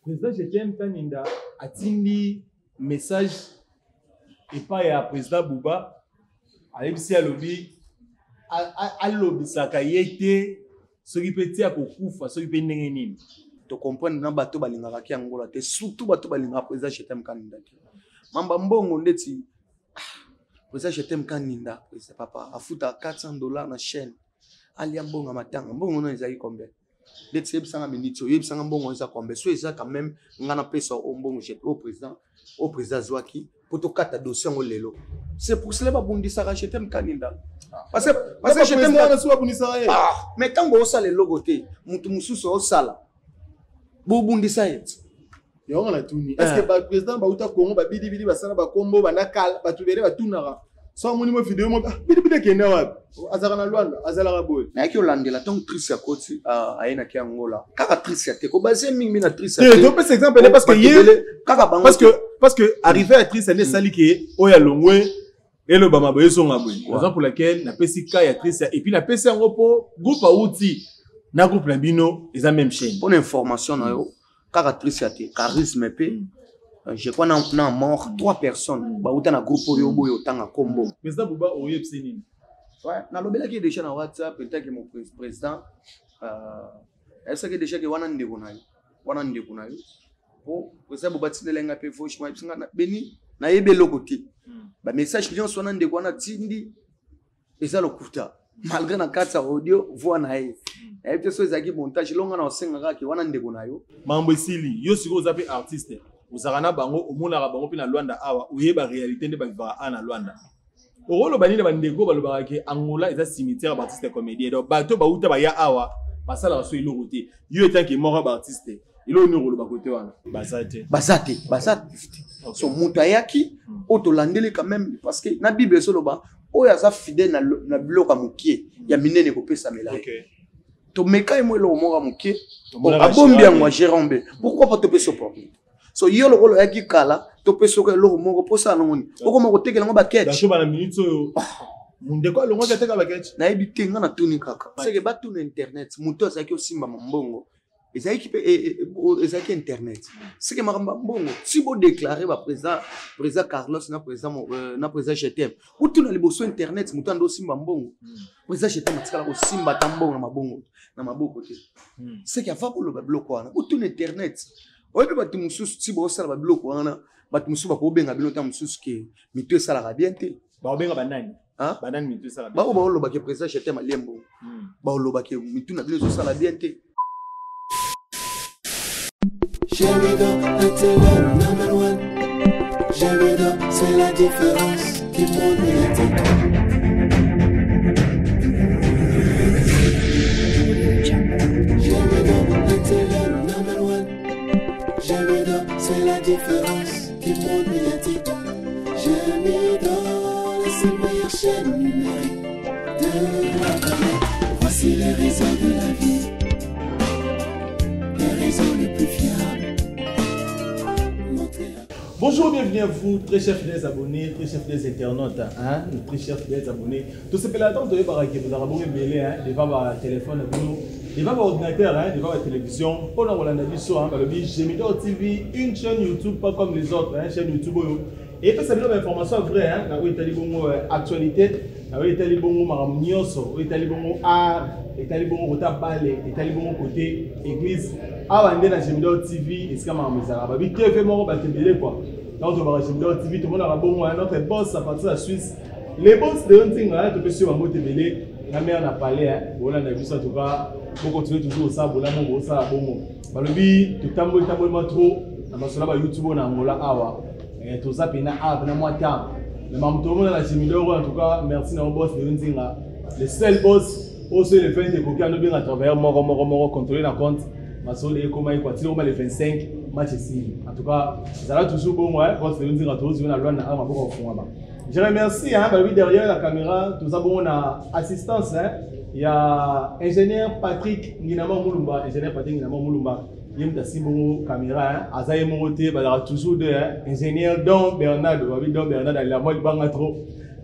Président Jetem Kaninda atindi message epai ya président Bouba, ayebisi, alobi alobisaka ye te soki mpe ti akokufa, soki mpe ndenge nini. Tocomprendre na bato balingaka ki Angola te, surtout bato balingaka président Jetem Kaninda te. Mamba mbongo ndeti président Jetem Kaninda, président papa afuta 400 $ na chaîne, alia mbongo ya matanga. Mbongo no ezalaki combien? Ndeti yebisanga minute oyo, yebisanga mbongo eza combien. So eza quand même nga napesa o mbongo o président, o président azwaki po tokata dossier yango lelo. C'est pour cela babundisaka Jetem Kaninda, parce que Jetem babundisaka ye. Ah, mais ntango osala eloko te, motu mosusu osala, bobundisa ye. Yango natuni, est ce que baprésident bauta Congo babidibidi basala bakombo banda kala, bato ebele batunaka so amoni mo video mo bidibidi ekende wapi, azalaka na Lwanda, azalaka boye. Nayaki olandela ntango Trice akoti, aye naki Angola kaka Trice te, kobase mingi na Trice. Te, topesa exemple ne parce que ye kaka bango. Parce que arrivé ya Trice nde esali ke oyo alongwe elobama boye, ezonga boye. Raison pour laquelle napesi ka ya Trice et puis napesi yango mpo groupe awuti na groupe na bino eza même chaîne. Mpona information na yo, kaka Trice te, Charisme mpe, je crois na mort trois personnes bauta na groupe oyo boyo otanga kombo. Président Buba, oyebisi nini? Ouais, nalobelaki déjà na WhatsApp etaki mo président, ayebisaki déjà ke wana ndeko na yo, wana ndeko na yo, po président Buba atindela nga mpe franchement ayebisi nga beni nayebi eloko te, bamessage nyonso wana ndeko wana tindi eza lokuta, malgré na kati ya audio voix na ye nayebi te so ezalaki montage. Elonga na osengaka ke wana ndeko na yo. Mambo esili. Yo sikoyo oza mpe artiste, ozalaka na bango, omonaka bango mpe na Lwanda awa, oyeba réalité nde bavivaka awa na Lwanda. Okoloba nini na bandeko balobaka ke Angola eza cimetière ya baartiste comédien, donc bato bauta baya awa basalaka so eloko te? Yo etanke moko ya baartiste, eloko nini okoloba kote wana? Baza te? Baza te, baza te. So moto ayaki oyo tolandeli quand même, parce que na Bible ezoloba oyo aza fidèle na biloko ya mokie, ya minene ekopesamela ye. Tomeka ye mo eloko moko ya mokie, abombi yango, agérer mbe. Pourquoi pas topesa opportunité? So yo lokola oyaki kala, topesa oko eloko moko mposala nango nini? Okoma kotekela yango baketch. Bana minute oyo ndeko alongwaki ateka baketch. Nayebi te, nga natuni kaka seke batuna internet. Moto azalaki osimbama mbongo ezalaki mpe ezalaki internet, seke makambo ya mbongo si bodéclare baprésident, président Carlos na président Jetem, otuna liboso internet moto ando osimba mbongo. Président Jetem atikala kosimba ata mbongo na mabongo na maboko te. Seke ava koloba biloko wana, otuna internet. Oyebi bato mosusu ti bosala babiloko wana, bato mosusu bakobenga bino ta mosusu ke mito esalaka bien te. Bakobenga banani? Banani mito esala? Bao baolobake président Jetem alie mbongo, baolobake mitu na bino ezosala bien te. Gémido, la télé number one. Gémido, c'est la différence du monde médiatique. Gémido, la télé number one. Gémido, c'est la différence du monde médiatique. Gémido, la seule meilleure chaîne numérique de la planète. Voici les réseaux de la vie, les réseaux les plus fiables. Montez Bonjour, bienvenue à vous, très chers fidèles abonnés, très chers fidèles internautes, hein, très chers fidèles abonnés. Tout ce là temps, vous avez ebele, hein, devant votre téléphone, devant votre ordinateur, hein, devant votre télévision. Pour nous, on a biso, hein, balobi Gemidor TV, une chaîne YouTube pas comme les autres, hein, chaîne YouTube oyo. Et puis ça donne information vraie, hein, na oyo etali bongo actualité, na oyo etali bongo makambo nyonso, oyo etali bongo art, etali bongo kota bale, etali bongo côté église. Awa nde na Gemidor TV esika makambo ezalaka. Babi TV moko bato ebele quoi. Donc tolobaka Gemidor TV, tomonaka bongo notre boss à partir ya Suisse. Les boss de Nzinga, topesi yo bango ebele na mare na palais, hein. Bolanda biso en tout cas, bokontinue toujours kosala bolamu, bosala bongo. Balobi totamboli tamboli mwa trop na masolo ya ba YouTube na Angola awa. Toza pena awa pena mwa temps. Mais makambo tomona na Gemidor en tout cas, merci na yo boss de Nzinga. Le seul boss oyo so le 20 ekoki anobenga travailleur moko moko moko, contrôler na compte masolo ekoma ekwa ti okoma le 25, match esili. En tout cas, ezala toujours bongo, hein, boss de Nzinga, tozwi na Lwanda awa maboko kofungwama. Je remercie, hein, balobi derrière la caméra, toza bongo na assistance, hein, ya ingénieur Patrick Nginama Mulumba, ingénieur Patrick Nginama Mulumba, ye moto asimbi bongo caméra, hein, aza ye moko te, bazalaka toujours deux, hein, ingénieur Don Bernard, babi Don Bernard alela mwa libanga trop.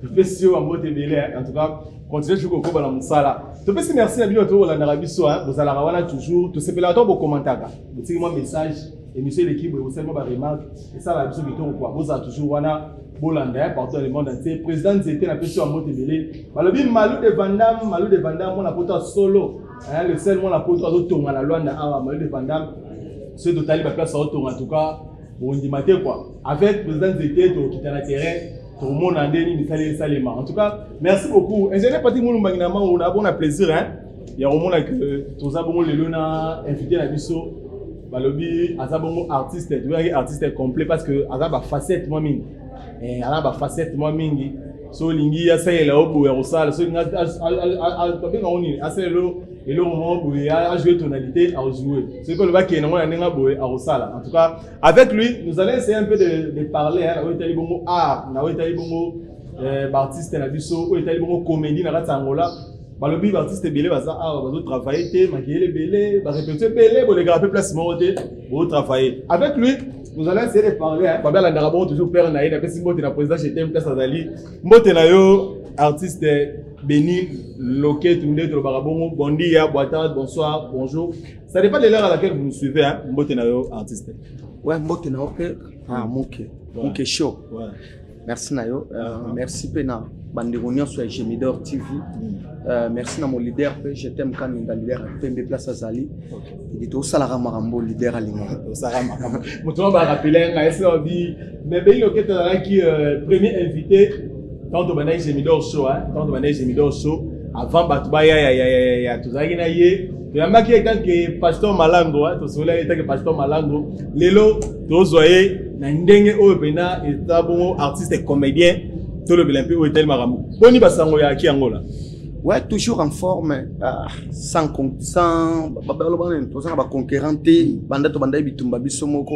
Topesi yo bambote ebele, hein. En tout cas, continue toujours kokoba na mosala. Topesi merci na bino bato bolandaka biso, hein, bozalaka wana toujours, tosepelaka to bokomantaka, botiki mwa message. Émission eleki boye, bosali mwa baremarque, esalaka biso kitoko quoi. Bozala toujours wana, bolanda ya partout dans le monde entier. Président Nzete, napesi yo mbote ebele. Balobi Malu de Vandam, Malu de Vandam, mwana poto ya solo, hein, le seul mwana poto azotonga na Luanda awa. Malu de Vandam, soki totali baplace azotonga, en tout cas bondima te quoi. Avec président Nzete tokokita na terrain, tokomona nde nini esali esalema. En tout cas, merci beaucoup, ingénieur Patrick Mulumbangi na mango na bona plaisir, hein, ya komona que toza bongo lelo na invité na biso. Balobi aza bongo artiste, toyaki artiste complet parce que aza bafacette mwa mingi. Aza bafacette mwa mingi. So olingi asalela yo boye, akosala. So olingi babenga ngo nini, asalela eloko moko boye, ajoue tonalité, ajoue. Soki olobi akende yango na ndenge boye, akosala. En tout cas, avec lui nous allons essayer un peu de parler, hein, na oyo etali bongo art, na oyo etali bongo baartiste na biso, oyo etali bongo comédie na kati ya Angola. Balobi baartiste ebele baza awa, bazotravaille te, makeyele ebele, barépétition ebele, bolekaka mpe place moko te botravaille. Avec lui nous allons essayer de parler, hein. Babe alandaka bongo toujours père na ye. Napesi mbote na président Chetem place azali. Mbote na yo, artiste Beni Loketu, nde tolobaka bongo. Bon dia, boa tarde, bonsoir, bonjour, ça dépend de l'heure à laquelle vous nous suivez, hein. Mbote na yo, artiste. Ouais, mbote na yo mpe. Ah, moke moke show. Merci na yo. Merci mpe na bandeko nyonso ya Gemidor TV. Merci na mo leader mpe Je t'aime Kaninda, leader pembe place azali. Edi tosalaka makambo leader alingaka. Tosalaka makambo. Moto wana barapele ngai esi babi, mais Beni Loketo azalaki premier invité tant tobandaki Gemidor show, hein, tant tobandaki Gemidor show, avant bato baya ya tozalaki na ye, toyambaki ye tant que pasteur Malango, tosolaki ye tant que pasteur Malango. Lelo tozwa ye na ndenge oyo mpena eza bongo artiste comédien. Tolobela mpe oyo etali makambo boni basango ya Aki Angola. Ouais, toujours en forme, sans baloba nini, toza na baconcurrent te. Banda tobanda bitumba biso moko,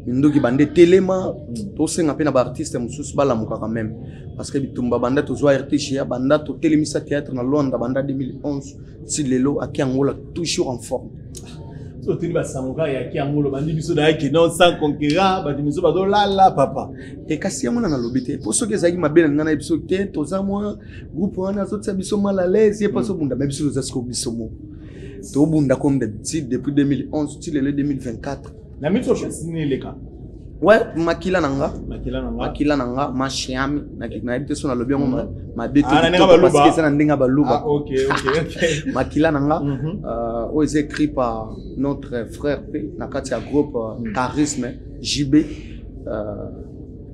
minduki banda etelema. Tosenga mpe na baartiste mosusu balamukaka même, parce que bitumba banda tozwa RTGA, banda totelemisa théâtre na Londres, banda 2011 ti lelo, Aki Angola toujours en forme. So otuni basango kaka ya Aki Angola, bandi biso nayaki non sans concurrent, bato miso bazolala papa. Te, kasi yango na nalobi te, mpo soki ezalaki mabe na ngai na biso te, toza mwa groupe wana azotia biso mal à l'aise, ye mpo azobunda, mais biso toza sikoyo biso moko tobunda comme d'habitude depuis 2011 ti lelo 2024. Na miso opesi eleka. Ouais, Makila na nga. Makila na nga. Makila na nga Mashiami, nayebi te so nalobi yango mabe Ah, na ndenge ya Baluba. Parce que eza na ndenge ya Baluba. Ah, ok. Makila na nga, oyo eza écrit par notre frère mpe na kati ya groupe Charisme JB.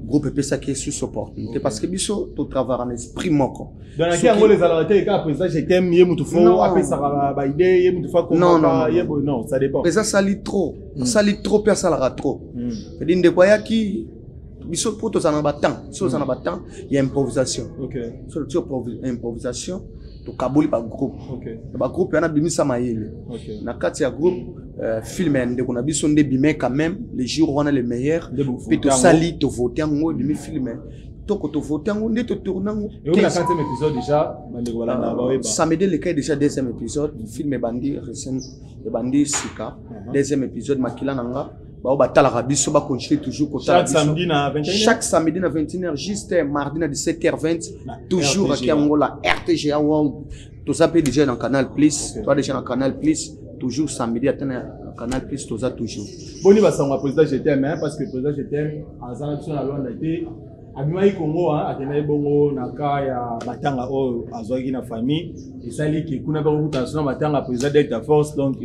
Groupe epesaki ye susu opportunité parce que biso totravaillaka na esprit moko. Donc Aki Angola ezalaka te kaka président Jetem ye mutu fo Non. apesaka baide, ye mutu fo Non, non, non, ye boye? Non, ça dépend. Eza asali trop, asali trop mpe asalaka trop. Edi ndeko ayaki biso mpo tozala na batemps, biso tozala na batemps ya improvisation. So ti improvisation, tokaboli bagroupe. Na bagroupe wana bimisa mayele. Na kati ya groupe, film ya ndeko na biso nde bime quand même le jour wana le meilleur. Nde bovote mpe tosali, tovote yango, ebimi film toko, tovote yango nde totourne yango. Ekomi na quatrième épisode déjà, bandeko balandaka bayeba. Samedi eleka déjà deuxième épisode. Film ebandi recent, ebandi sika. Deuxième épisode Makila na nga, bao batalaka biso bacontinue toujours kotala Chaque biso. samedi na 21. Chaque samedi na 21h juste, mardi na 17h20. Na Toujours RTGA. Aki Angola RTGA World. Toza mpe déjà na Canal Plus. Toza déjà na Canal Plus, toujours samedi ata na Canal Plus toza toujours. Boni basango ya président GTM, hein, parce que président GTM aza na biso na Lwanda te, abimaki Congo, hein, akendaki bongo na ka ya matanga oyo azwaki na famille, esali ke kuna mpe kokutana so na matanga ya président Delta Force. Donc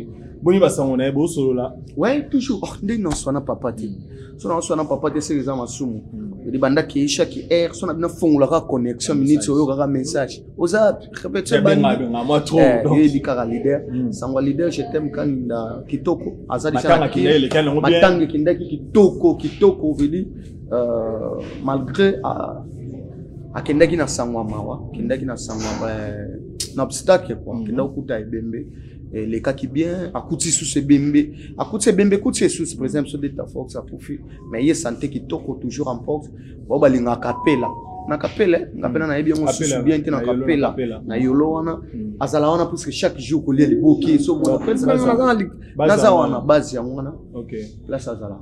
boni basango na ye, bosolola? Ouais, toujours. Oh, nde nyonso wana papa te, so na nyonso wana papa te, seke eza masumu. Edi bandaki chaque heure so na bino fongolaka connexion minute oyo kaka message oza répétition. Abenga abenga mwa trop. Donc Yebi kaka leader, sango ya leader Je t'aime Kaninda kitoko, aza déjà Matanga na akendaki eleki yango bien. Matanga ekendaki kitoko kitoko veli, malgré akendaki na sango ya mawa, akendaki na sango ya na obstacle quoi. Akendaki kokuta ebembe, elekaki bien, akuti susu ebembe, akuti ebembe, ekuti esusu président biso Delta Fox akufi, mais ye santé kitoko, toujours en force. Bao balingaka kapela na kapela, kapela nayebi yango susu bien te na Na Yolo, na kapela. Kapela. Na Yolo wana. Azala wana puisque chaque jour kolia liboki so mona Base naza yango wana, base yango wana. Place azala.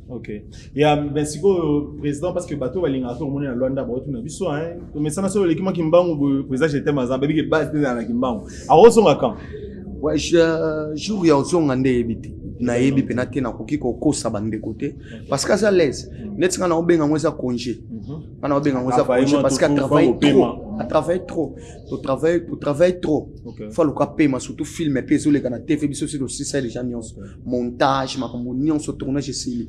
Ok, ya ben sikoyo président, parce que bato balingaka to komona na Lwanda, baotuna biso, hein, tomesana so oleki mwa Kimbangu boye, président Jetem aza babiki base te, ezala na Kimbangu, akozonga quand? Ouais, jour ya ozonga nde yebi te. Nayebi mpena te, nakoki kokosa bandeko te, parce que aza l'aise. Neti nga naobenga yango eza congé, nga naobenga yango eza congé, parce que atravaille trop, atravaille trop, totravaille, totravaille trop. Faut aluka pema, surtout film mpe ezoleka na TV. Biso si tosisa déjà nyonso, montage, makambo nyonso, tournage esili.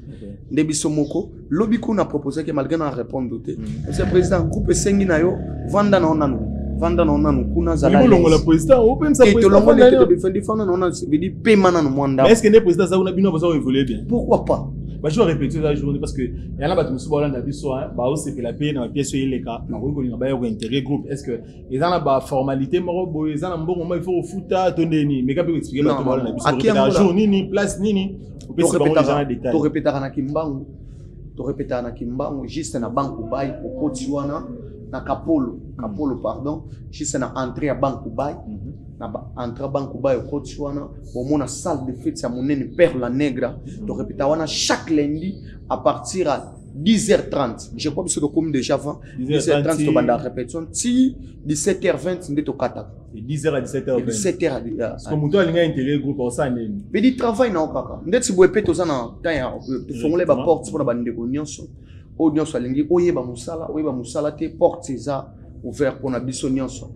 Nde biso moko lobi kuna proposaki, malgré na répondre te, parce que président groupe esengi na yo, vanda na yo nanu, vanda na yo nanu kuna, zala. Bolongola président, opemisa. Tolongoli te, tobifandi, fanda na yo nanu, vedi pema nanu mwa ndambo. Est ce que nde président aza kuna, bino boza koévolue bien? Pourquoi pas? Bajour répétition eza journée, parce que yana bato mosusu baolanda biso, baosepela mpe na bapièce oyo eleka, bakoki kolinga baya kointégrer groupe. Est ce que eza na baformalité moko boye, eza na mbongo moko il faut kofuta to ndeni? Meka mpe koexpliquer bato baolanda biso, jour nini, place nini, opesi bango déjà na détail. Torépétaka na Kimbangu, torépétaka na Kimbangu, juste na banque bay, okoti wana na Kapolo, Kapolo pardon, juste na entrée ya banque bay, na entrée banque bay, okoti wana, bomona salle de fête ya monene, Perle Negra. Torépéta wana chaque lundi à partir à 10h30, je crois. Biso tokomi déjà avant 10h30, tobanda répétition ti 17h20 nde tokataka. 10h à 17h20? 17h. Parce que moto alinga intégrer groupe, osala nini? Pedi travail na yo kaka ndeti boye. Mpe toza na temps ya tofongole baporte mpona bandeko nyonso oyo nyonso alingi oyeba mosala, oyeba mosala te, porte eza ouvert mpona biso nyonso.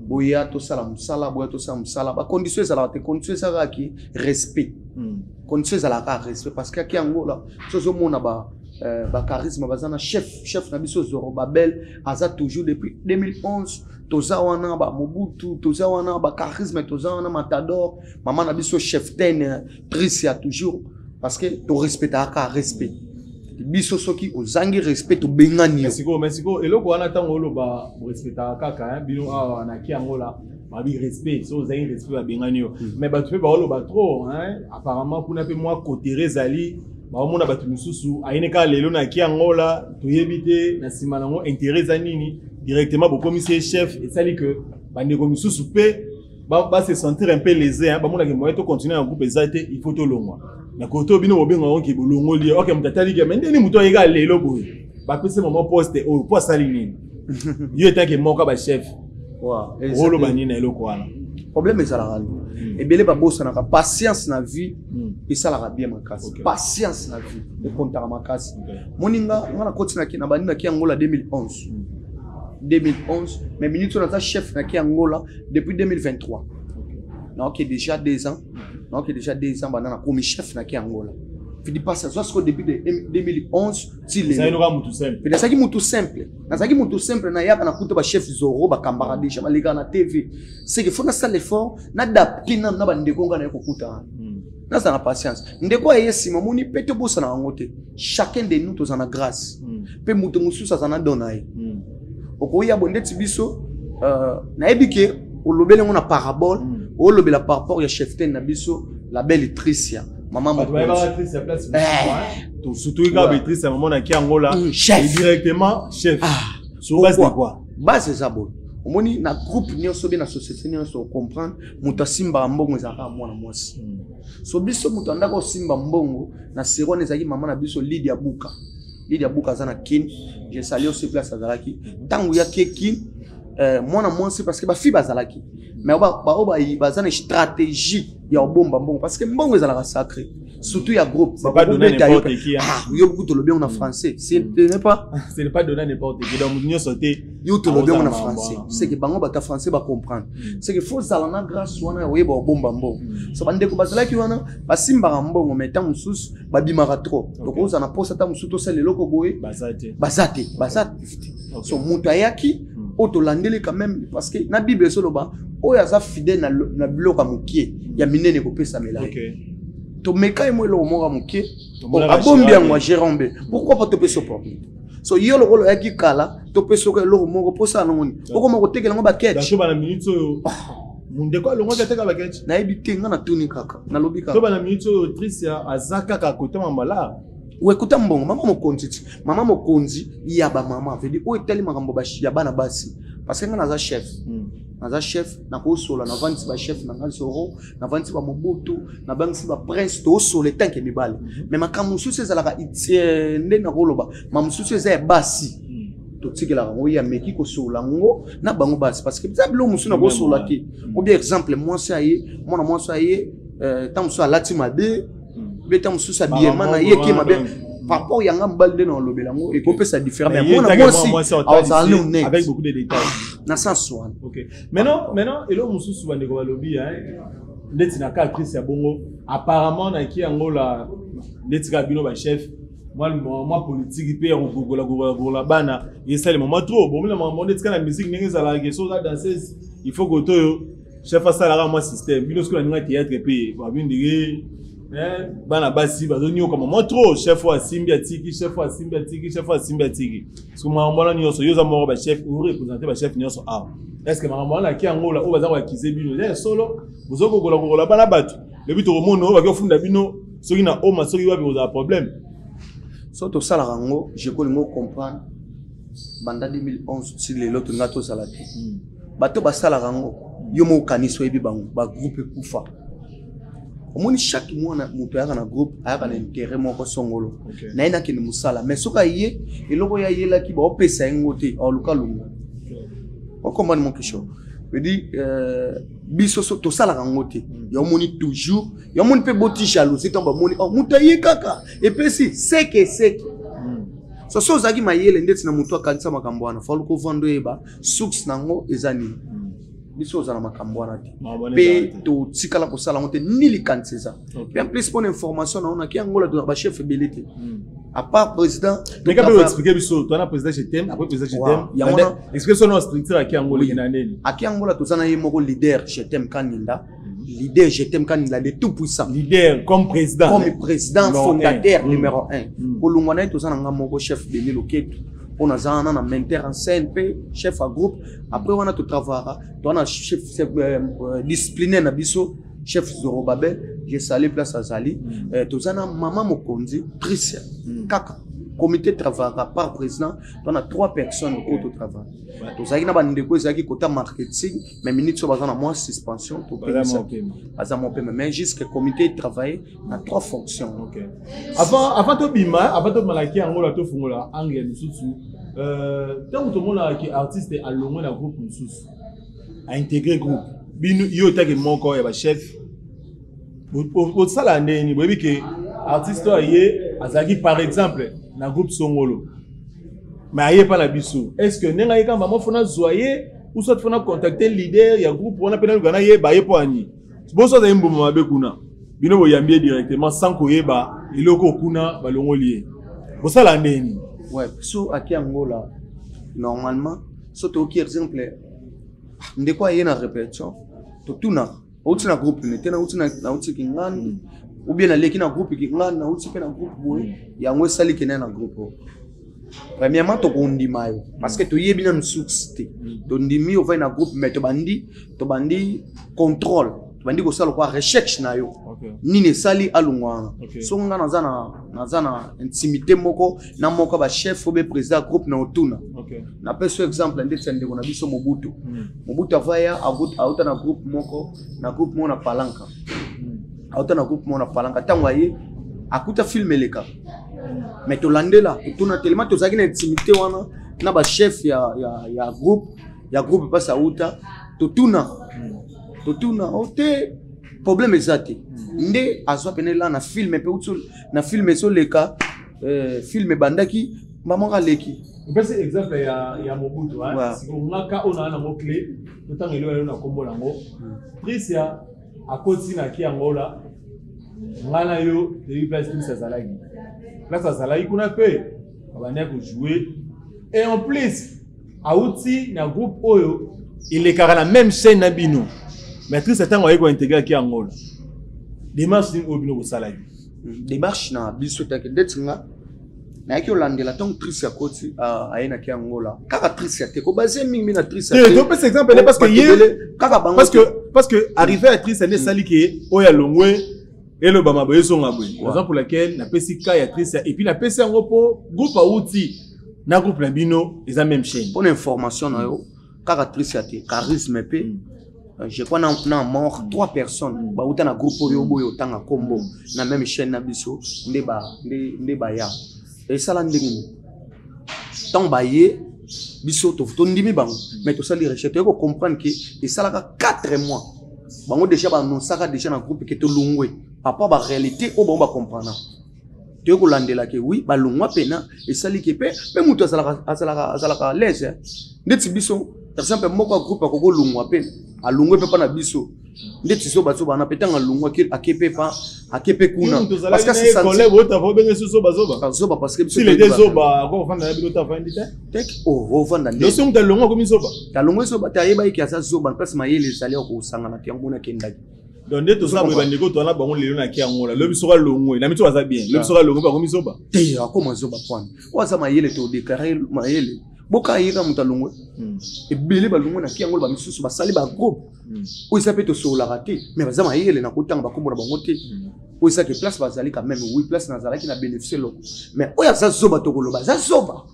Boya tosala mosala, boya tosala mosala. Bacondition ezalaka te, condition eza kaka ki respect. Condition ezalaka kaka respect, parce que aki yango la so ozomona ba bacharisme baza na chef, chef na biso Zorobabel aza toujours depuis 2011. Toza wana bamobutu, toza wana bacharisme, toza wana Matador, mama na biso chef ten Tricia toujours, parce que torespectaka kaka respect. Biso soki ozangi respect, tobengani yo. Sikoyo, mais sikoyo eloko wana, ntango oloba borespectaka kaka bino awa na Kiango la, babi respect, so ozangi respect babengani yo. Mais bato mpe baoloba trop, apparemment kuna mpe mwa kotere ezali, baomona bato misusu ayini kaka lelo na Kiango la, toyebi te na nsima nango intérêt eza nini. Directement bokomisi ye chef, esali que bandeko misusu mpe ba se sentir un peu lésé, bamonaki moyen to continuer na groupe eza te, il faut tolongwa na kote oyo bino bobenga yango ke bolongoli ye. Ok, moto atali ke me ndeni moto ayeka lelo boye, bapesi mama poste oyo mpo asali nini? Yo etake moko ya bachef, oloba nini na eloko wana? Problème ezalaka nini? Ebele babosanaka patience na vie. Esalaka bien makasi. Patience na vie ekontaka makasi. Moninga nga nakoti na bandi naki Angola 2011, 2011, mais minute oyo naza chef naki Angola depuis 2023. Naoke déjà 2 ans, naoke déjà 2 ans banda nakomi chef naki Angola. Fidi pasi azwa sikoyo depuis de 2011 ti lelo. Nazalaki mutu simple, nazalaki mutu simple, nayaka nakuta bachef Zoro bakambaka déjà, balekaka na TV. C'est que faut nasala effort, nadapte nanu na bandeko nga naye kokuta wana. Nazala na patience. Ndeko aye nsima, omoni mpe tobosana yango te, chacun de nous toza na grâce mpe moto mosusu aza na don na ye. Okoya bo ndeti biso, nayebi ke olobeli yango na parabole, olobela par rapport ya cheftaine na biso, la belle Tricia, mama. Surtout kaka Beatrice, mama naki yango la chef. Directement chef. Sur base de quoi? Base eza boye, omoni na groupe nyonso be na société nyonso, ocomprendre, moto asimbaka mbongo ezalaka mwana mwasi. So biso moto andaka osimba mbongo na sero wana ezalaki mama na biso Lydia Buka. Lydia Buka aza na Kine, je salue aussi place azalaki ntango yaki Kine. Mwana mwasi, parce que bafille bazalaki, mais bao baza na stratégie ya kobomba mbongo, parce que mbongo ezalaka sacré, surtout ya groupe. Yo buku tolobi yango na français, ce n'est pas Ce n'est pas donné à n'importe qui, donc nyonso te. Yo tolobi yango na français, c'est que bango bato ya français bacomprendre. C'est que faut ozala na grâce wana ya koyeba kobomba mbongo. So bandeko bazalaki wana basimbaka mbongo, mais ntango mosusu babimaka trop. Tokozala na posa ntango mosusu tosala eloko boye, baza te, baza te. So moto ayaki oyo tolandeli quand même, parce que na Bible ezoloba oyo aza fidèle na biloko ya mokie, ya minene ekopesamela ye. Tomeka ye mo eloko moko ya mokie, abombi yango, agérombe. Pourquoi pas topesa opportunité? So yo lokola oyaki kala, topesa oko eloko moko mposala nango nini? Okoma kotekela yango baketch. Bana minute oyo ndeko alongwaki ateka baketch. Nayebi te, nga natuni kaka, nalobi kaka. To bana minute oyo Tricia aza kaka kotama mala. Wekuta mbongo, mama mokonzi ti mama mokonzi ya bamama vedi oyo etali makambo ya bana basi, parce que nga naza chef, naza chef, nakosola, navandisi bachef na nga Zoro, navandisi bamobutu, nabangisi baprince, tosola etanke mibale. Mais makambo mosusu ezalaka nde nakoloba, ma mosusu eza ya basi, totikelaka yango ye ameki kosola yango na bango basi, parce que eza biloko mosusu nakosola te. Ou bien exemple, mwasi aye, mwana mwasi aye, ntango mosusu alati mabe. Mpe ntango mosusu habillement na ye eke mabe par rapport yanga mobali, nde na olobela yango ekopesa différent, mais mwana mwasi azala ne honnête avec beaucoup de détails na sens wana. Ok, maintenant eloko mosusu bandeko balobi, ndeti na ka actrice ya bongo, apparemment naki yango la ndeti kaka bino bachef, mwa politique mpe ya kogogola gogola bana esalema mwa trop. Bomona makambo ndeti kaka na musique, ndenge ezalaka, so oza danseuse, il faut koto oyo chef asalaka mwa système. Bino soki naninga théâtre mpe babindike, bana basi bazonyokama mwa trop, chef oyo asimbi atiki, chef oyo asimbi atiki, chef oyo asimbi atiki. Parce que makambo wana nyonso, yo oza moko bachef, oreprésente bachef nyonso awa, est ce que makambo wana aki yango oyo baza koakize bino eza ya solo? Bozokokola kokola bana bato, lobi tokomona oyo baki ofunda bino soki na oma, soki wapi, kozala problème. So tosalaka yango, je kolinga comprendre, banda 2011 ti lelo tolinga tozala te. Bato basalaka yango, yo moko okanisi oyebi bango. Bagroupe ekufa, omoni, chaque mwana moto ayaka na groupe, ayaka na intérêt moko songolo na ye, nakende mosala. Mais soki aye, eloko oyo ayelaki baopesa ye ngo te, aoluka lunga. Okomani mon question veut dire, biso so tosalaka yango te. Ya omoni toujours, ya omoni mpe boti jalousie ntango bamoni, oh, moto aye kaka epesi seke seke. So ozalaki mayele ndeti na moto akanisa makambo wana, faluka ovanda, oyeba source nango eza nini. Biso ozala makambo wana te, mpe totikala kosala yango te, ni likanisi eza. Mpe en plus, mpona information na onaki yango la, tozala bachef ebele te à part président. Mais quand expliquer biso, toi na président, je t'aime, après président, je t'aime. Yango na expliquer son structure aki yango na nini. Aki yango la, toza na ye moko leader, je t'aime Kaninda, leader, je t'aime Kaninda, de tout puissant. Leader comme président. Comme président fondateur numéro 1. Kolongwa na ye, toza na nga moko chef Denis Loketo, mpo naza wana na metteur en scène mpe chef ya groupe. Après wana totravaka, toza na chef disciplinaire na biso, chef Zorobabel, je salue place azali. Toza na mama mokonzi Tricia. Kaka comité travaillera par président, toza na trois personnes oyo totravaille. Tozalaki na bandeko ezalaki kota marketing, mais minute oyo baza na mwa suspension, topekisa, baza mwa pema, mais jusque comité travaille na trois fonctions. Okay. Avant tobima naki yango la, tofungola angle mosusu. Ntango tomonaka ke artiste alongwe na groupe mosusu, aintégrer groupe bino, yo otaki moko ya bachef, osala ndeni boyebi ke artiste oyo aye azalaki par exemple na groupe songolo, mais aye mpa na biso, est ce que ndenge aye kamba mo fona zwa ye, ou soit fona contacter leader ya groupe wana mpe naluka nayeba ye mpo ani boso azali mbuma mabe kuna, bino boyambi ye directement sans koyeba eloko kuna balongoli ye, bosala ndeni? Ouais, so aki yango la, normalement so toyoki, exemple ndeko aye na répétition, totuna outi na groupe ne te, nauti Kingani, ou bien naleki na groupe Kingani, nauti mpe na groupe boye, yango esali kende na groupe oyo. Premièrement, tokondima yo parce que toyebi nanu source te. Tondimi, ovai na groupe, mais tobandi contrôle, tobandi kosala kwa recherche na yo, nini esali alongwa wana. So nga naza na intimité moko na moko bachef obe président ya groupe na otuna. Napesi yo exemple ndeti ya ndeko na biso Mobutu. Mobutu avaya, auta na groupe moko, na Palanka, auta na groupe moko na Palanka. Ntango aye, akuta film eleka, mais tolandela, totuna, tellement tozalaki na intimité wana na bachef ya groupe mpasi auta, totuna o te, problème eza te. Nde azwa pene la na film mpe uti na film ezoleka, film ebandaki, mama aleki. Opesi exemple ya Mobutu. Ngaka oyo naa nango clé, totanga eloko yalo na nkombo nango. Tricia akoti na ki yango la, ngai na yo toyebi place Tricia azalaki, place azalaki kuna mpe babandaki kojouer, et en plus awuti na groupe oyo elekaka na même chaîne na bino. Mais Tricia, ntango aye kointégrer aki yango la, démarche nini oyo bino bosalaki? Démarche na biso take ndeti nga nayaki olandela ntango Tricia akoti, aye naki yango la, kaka Tricia te, kobase mingi na Tricia. Te, topesa exemple parce que ye kaka bango. Parce que arrivé à Tricia nde esali ke oyo alongwe elobama boye, ezonga boye. Raison pour laquelle napesi ka ya Tricia, et puis napesi yango mpo groupe awuti na groupe na bino eza même chaîne. Mpona information na yo, kaka Tricia te, Charisme mpe, je crois na mort trois personnes bauta na groupe oyo boyo otanga nkombo na même chaîne na biso, nde baya esala ndenge nini. Ntango baye, biso tondimi bango, mais tosali recherche, toyei kocomprendre ke esalaka 4 mois, bango déjà baannonsaka déjà na groupe ke tolongwe. Papa ba réalité oyo bango bacomprendre toye kolandela ke oui balongwa mpena esali ke mpe mpe moto azalaka azalaka azalaka à l'aise ndeti biso par exemple moko ya groupe akoki kolongwa mpe alongwe mpe mpa na biso ndeti zoba zoba na mpe ntango alongwa ake mpe pa ake mpe kuna parce que zoba parce que biso tek ovanda nde moto alongwa akomi zoba alongwe zoba te ayebaki ke aza zoba place mayele ezali ya kosangana te yango mona akendaki Donc nde toza boye, bandeko, toza na bango lelo na kiangola, lobi soki alongwe na miso aza bien, lobi soki alongwe bakomi zoba. Te, akoma zoba pwana oyo aza mayele te, odeklare mayele boka ayeka moto alongwe. Ebele balongwe na kiangola, bamisusu basali bagroupe oyo eza mpe tosololaka te, mais baza mayele na kotanga bakombo na bango te. Oyo ezaki place bazali quand même, oui, place nazalaki na bénéficie eloko, mais oyo aza zoba tokoloba aza zoba,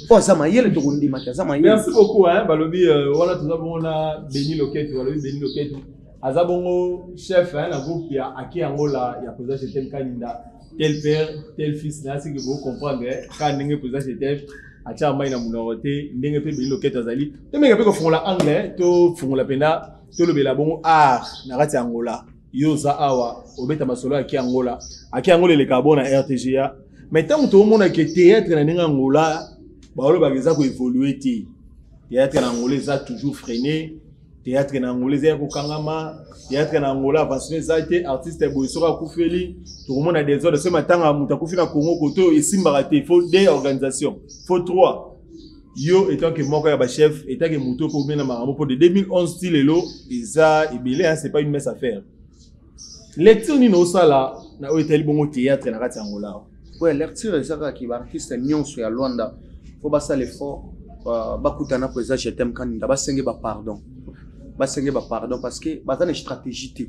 oyo aza mayele tokondimaki aza mayele. Merci beaucoup, hein. Balobi wana toza bongo na Beni Loketo. Balobi Beni Loketo aza bongo chef, hein, na groupe ya Ake Angola ya président Jetem Kaninda, tel père tel fils. Na siki bo comprendre ka ndenge président Jetem atia mai na monoko te, ndenge mpe Beni Loketo azali. Tomeka mpe kofungola angle, tofungola mpena, tolobela bongo art na kati ya Angola. Yo oza awa, obeta masolo ya Ake Angola. Ake Angola elekaka bo na RTGA, mais ntango toomona ke théâtre na ndenge Angola balobaka eza koévolue te, théâtre na Angola eza toujours freiné, théâtre na Angola eza ya kokangama, théâtre na Angola avancement eza te, artiste boye soki akufeli tokomona désordre, soki matanga moto akufi na Congo koto oyo esimbaka te, faut deux organisation, faut trois. Yo étant que moko ya bachef, étant que moto mpo omena makambo mpo de 2011 ti lelo eza ebele, hein, c'est pas une mince affaire. Lecture nini osala na oyo etali bongo théâtre na kati ya Angola? Ouais, lecture eza kaka ke baartiste nyonso ya Lwanda fo basala effort, bakutana président Jetem Kaninda, basenge bapardon, basenge bapardon, parce que baza na stratégie te.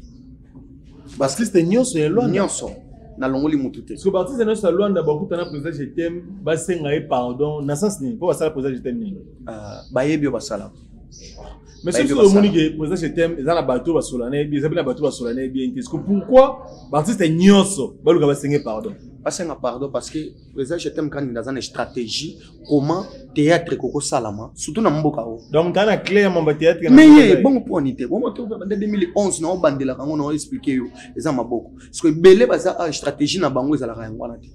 Baartiste nyonso ya Lwanda? Nyonso, nalongoli mutu te. Parce que baartiste nyonso ya Lwanda bakutana président Jetem, basenga ye pardon na sens nini? Mpo basala président Jetem nini? Bayebi oyo basala. Mais soki omoni ke président Jetem eza na bato basola na ye bien, eza mpe na bato basola na ye bien te, pourquoi baartiste nyonso baluka basenge pardon? Basenga pardon parce que président Jetem Kaninda aza na stratégie comment théâtre ekokosalama surtout na mboka oyo. Donc taa na clé ya mamba théâtre. Mais ye bongo mpo ani te, bongo te banda 2011 na obandelaka yango na oexplike yo eza maboko, parce que ebele baza stratégie na bango ezalaka yango wana te.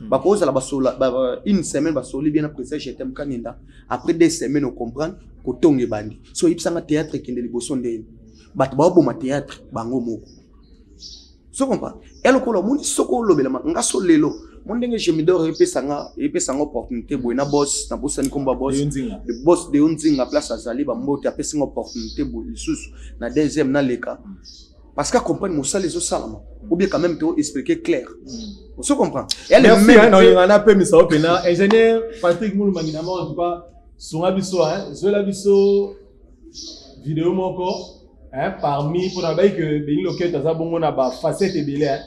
Bakozala basola une semaine, basoli bien na président Jetem Kaninda, après 2 semaines ocomprendre kotonga ebandi. So oyebisanga théâtre ekende liboso ndeni bato baoboma théâtre bango moko? So comprendre ya lokola omoni soki olobelama nga so lelo mo ndenge Gemidor epesanga opportunité boye na boss, nabosani nkombo ya boss, le boss de yo Nzinga, place azali bambote, apesinga opportunité boye lisusu na deuxième naleka, parce que accompagne mosala ezosalama ou bien quand même to expliquer clair, oso comprendre. Merci. Na pemisa o mpena ingénieur Patrick Mulumangina, en tout cas sunga biso, zwela biso video moko, hein, parmi mpona bayi ke Beni Loketo aza bongo na bafacette ebele, hein.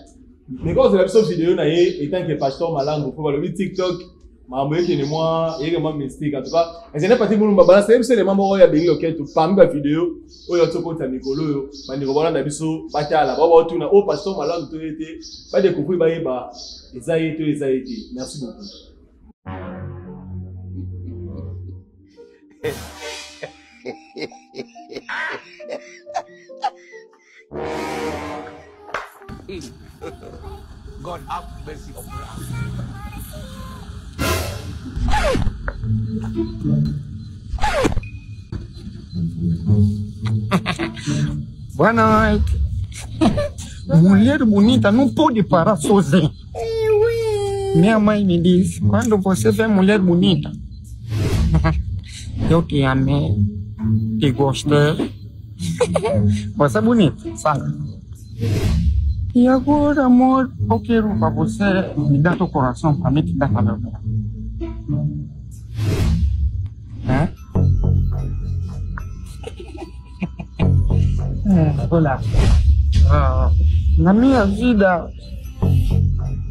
Mais quand ozela biso video na ye étant que pasteur Malango, mpo balobi TikTok makambo ekende mwa eyeke mwa mystique. En tout cas ingénieur Patrick Mulumba balance ye biso elema moko ya Beni Loketo parmi bavideo oyo tokota mikolo oyo. Bandeko balanda biso, batala bao baotuna oyo pasteur Malango to ye te, badécouvrir, bayeba eza ye to eza ye te. Merci beaucoup. God have mercy upon us. Boa noite. Mulher bonita não pode parar sozinha. Minha mãe me disse: quando você vê mulher bonita, eu te amei, te gostei. Você é bonita, sabe? E agora, amor, eu quero para você me dar teu coração para mim te dar para meu coração. Hã? É, olha, ah, na minha vida,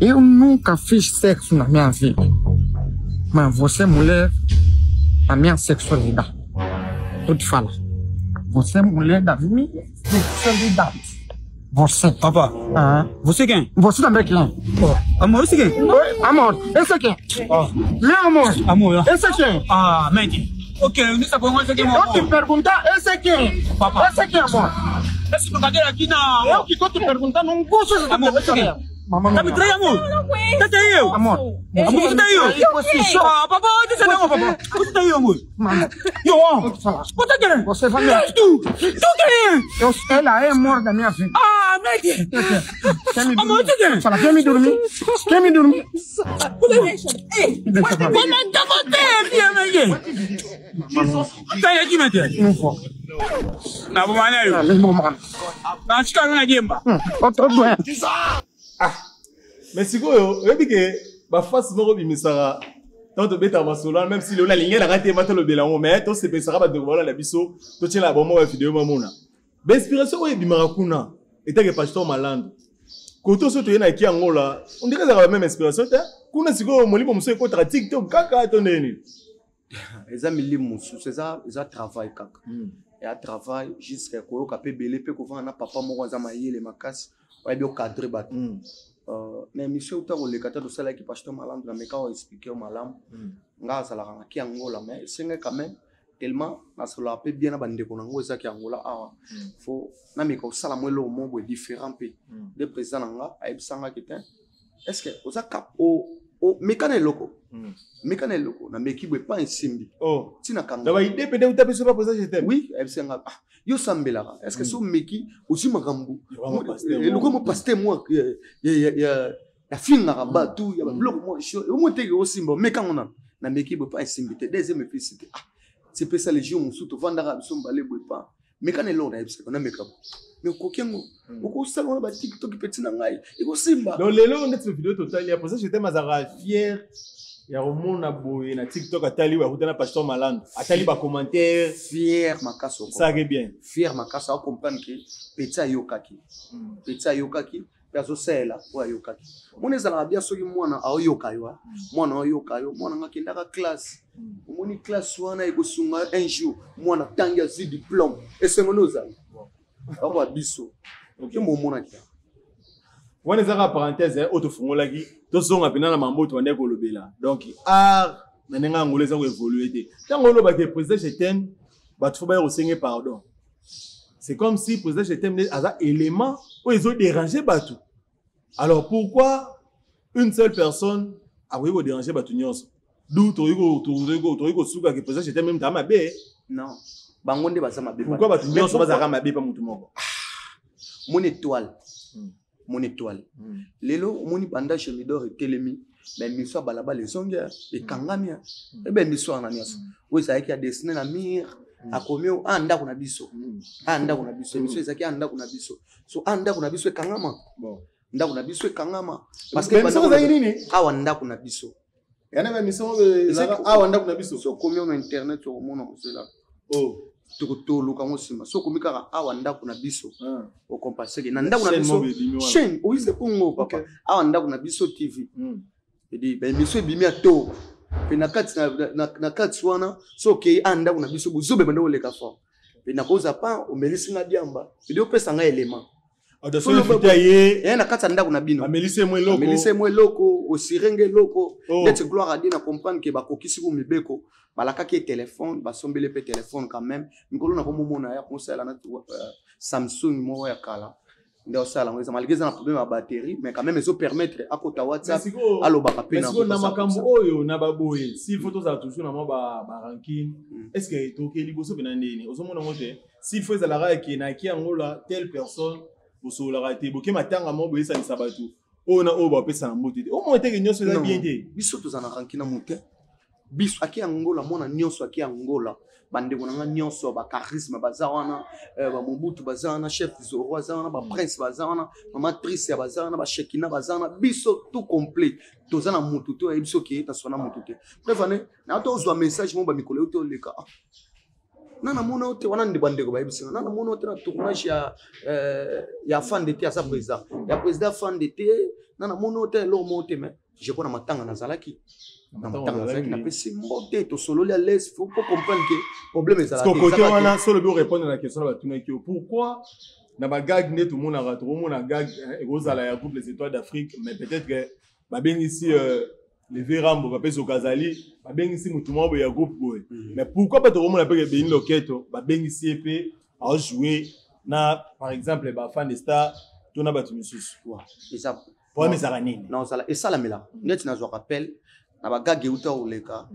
eu nunca fiz sexo na minha vida. Mas você, mulher, a minha sexualidade. Tô te falando. Você é mulher da minha sexualidade. Você. Papa, Ah. você quem? Você também quem? Oh, amor, você quem? Oi, amor, esse aqui. Oh. Meu amor. Amor, esse aqui. Ah, mente. Ok, não sabe como esse aqui, Eu te perguntar, esse aqui. Papa. Esse aqui, amor. Essa brincadeira aqui não. Eu que tô te perguntando, não gosto de Amor, você. isso aqui. Mamãe, Tá me traindo, amor? Eu não aguento. Tá aí, eu. Amor. Amor, você tá aí, eu. Você só. Ah, papai, deixa não, papai. Você tá aí, amor. Mano, Eu vou amo. te falar. Você tá querendo? Você vai me. Tu! Tu querendo? Eu, ela é amor da minha vida. Ah, mete! Quer me Amor, dormir? você quer? Fala, quer me dormir? Quer me dormir? Deixa. Ei, Me deixa falar. Como é que você, filha, mete? Tá aqui, mete. Não vou. Na boa, Ah, né? mesmo, mano. Na chica não é gemba. Eu tô doente. Mais sikoyo oyebi ke baface moko ebimisaka ntango tobetaka masolo wana, même si lelo nalingi nanga te ma tolobela yango, mais tosepesaka bandeko balanda biso, totiela bango moko ya video mamona bainspiration oyo ebimaka kuna etake pasteur Malando koto so toye na ki yango la on dirait ezalaka bameme inspiration te kuna. Sikoyo molimo mosusu ekotaka TikTok kaka to ndenge nini? Eza milimo mosusu, eza travail kaka ya travail jusqu'à koyoka mpe ebele mpe kovanda na papa moko aza mayele makasi, oyebi ocadre bato. Na émission euta koleka te, tosalaki pasteur Malando na meka oexplike yo malamu. Nga azalaka na ki Angola, mais esenge quand même tellement nasolaka mpe bien na bandeko nango ezaki Angola awa, fo nameka kosala mwa eloko moko boye différent mpe. Nde président na nga ayebisangaki te: est ce que oza cap meka na eloko, meka na eloko? Nameki boye, pa esimbi. Oh. Ntina Na kanga. baide pende uta biso ba président, je t'aime. Oui, ayebisanga: ah, yo osambelaka, est ce que so omeki ozwi makambo? Vraiment, pasteur. Eloko mo pasteur mwa yafingaka bato ya babiloko mwa omo teke osimba, omekango nano. Nameki boye, pa esimbi te. Deuxième epesi te. Ah, sepesa le jour mosusu tovandaka biso mibale boye, pa meka na eloko. Nayebisaka nameka bo, mais okoki yango, okosala wana baTikTok peti na ngai ekosimba. Donc lelo ndeti video totali ya président, je t'aime, azalaka fier ya komona boye na TikTok, atali oyo akuta na pasteur Malando, atali bacommentaire. Fier makasi oko. Esalaki bien. Fier makasi, acomprendre ke peti ayokaki, peti ayokaki mpe azosalela oyo ayokaki. Mona ezalaka bien soki mwana aoyoka yo, mwana aoyoka yo. Mwana nga akendaka classe, omoni classe wana ekosunga yo un jour. Mwana ntangi azwi diplôme, esengo nde ozali akoba biso ke momonaki. Wana ezaka parenthèse oyo tofungolaki. Tozonga mpena na mambo tobandaki kolobela. Donc art na ndenge ya Angola eza koévolue te. Ntango olobaki président, je t'aime, bato fo baya kosenge pardon, c'est comme si président, je t'aime nde aza élément oyo ezodérange bato. Alors pourquoi une seule personne akoki kodérange bato nyonso? Du tokoki kosukaka président, je t'aime même taa mabe? Non, bango nde baza mabe. Pourquoi bato Mais nyonso pourquoi? bazalaka mabe pa motu moko? Mon étoile, mon étoile, lelo omoni banda Gemidor etelemi, baémission ya balabala ezongi, ekangami. Ebe émission wana nyonso oyo ezalaki ya dessine na mire, akomi o a ndako na biso, a ndako na biso, émission ezalaki a ndako na biso, so a ndako na biso ekangama. Bon. Ndako na biso ekangama parce que Mais émission ezalaki nini? Awa ndako na biso. Yana baémission oyo ezalaka awa ndako na biso. So okomi na internet, okomona ozela. Oh. Toluka ngo nsima. So okomi kaka awa ndako na biso, Ah. okompaseke na ndako na Chaîne biso. moko ebimi wana. Chaîne oyise bongo papa. Awa ndako na biso TV. Edi baémission ebimi ya to mpe na kati na kati wana. So okei a ndako na biso, bozobe banda koleka fort mpe nakoza pa omelisi nga diamba, edi opesa nga elema. Audace invité ye. Ye na kati ya ndako na bino. Amelisi ye mwa eloko. Amelisi ye mwa eloko, osirenge eloko. Oh. Neti gloire adie na comprendre ke bakokisi ku mibeko, balakaki ye telefone, basombeli mpe telefone quand même. Mikolo nakomomona ya kosala na Samsung moko ya kala nde osala yango, eza malgré eza na problème ya batterie, mais quand même ezopermettre akota WhatsApp, alobaka mpe. Mais sikoyo na makambo oyo na baboye, s'il faut tozala toujours na mwa barancune, est ce que tokei liboso mpena ndeni? Ozomona yango te. S'il faut ezalaka eke naki yango la telle personne bosololaka te, boke matanga moko boyesanisa bato oyo na oyo bapesa na mbote te, omona teke nyonso eza Non. bien te. Biso toza na rancune na mote. Biso aki Angola, mwana nyonso aki Angola, bandeko na nga nyonso bacharisme baza wana, bamobutu baza wana, chef Zoro aza wana, baprince baza wana, mama Trice baza wana, bashekina baza wana, biso tout complet toza na motu te oyebi soki taswa na motu te. Bref, ane na tozwa message mo bamikolo yo te oleka. Ah, na namona yo te wana nde bandeko bayebisinga na namona yo te na tournage ya fande te, aza président ya président fande te, na namona yo te eloko moko te. Mais je crois na matanga nazalaki, na matanga nazalaki, napesi mbote, tosololi à l'aise. Faut po comprendre ke problème ezalaka Parce que côté ezalaka te. Wana solo bi répondre na question na batunaki yo pourquoi na bagag nde tomonaka, tokomona gag, hein, ekozala ya groupe Les Étoiles d'Afrique, mais peut-être que babengisi Leve Rambo, bapesi Okazali, babengisi motu moko boye ya groupe boye. Mais pourquoi mpe tokomona mpe ke Beni Loketo babengisi ye mpe ajoue? Na par exemple bafan de star to na bato misusu. Eza problème ezalaka nini? Naozala esalamelaka neti nazwaka appel na bagage euta koleka,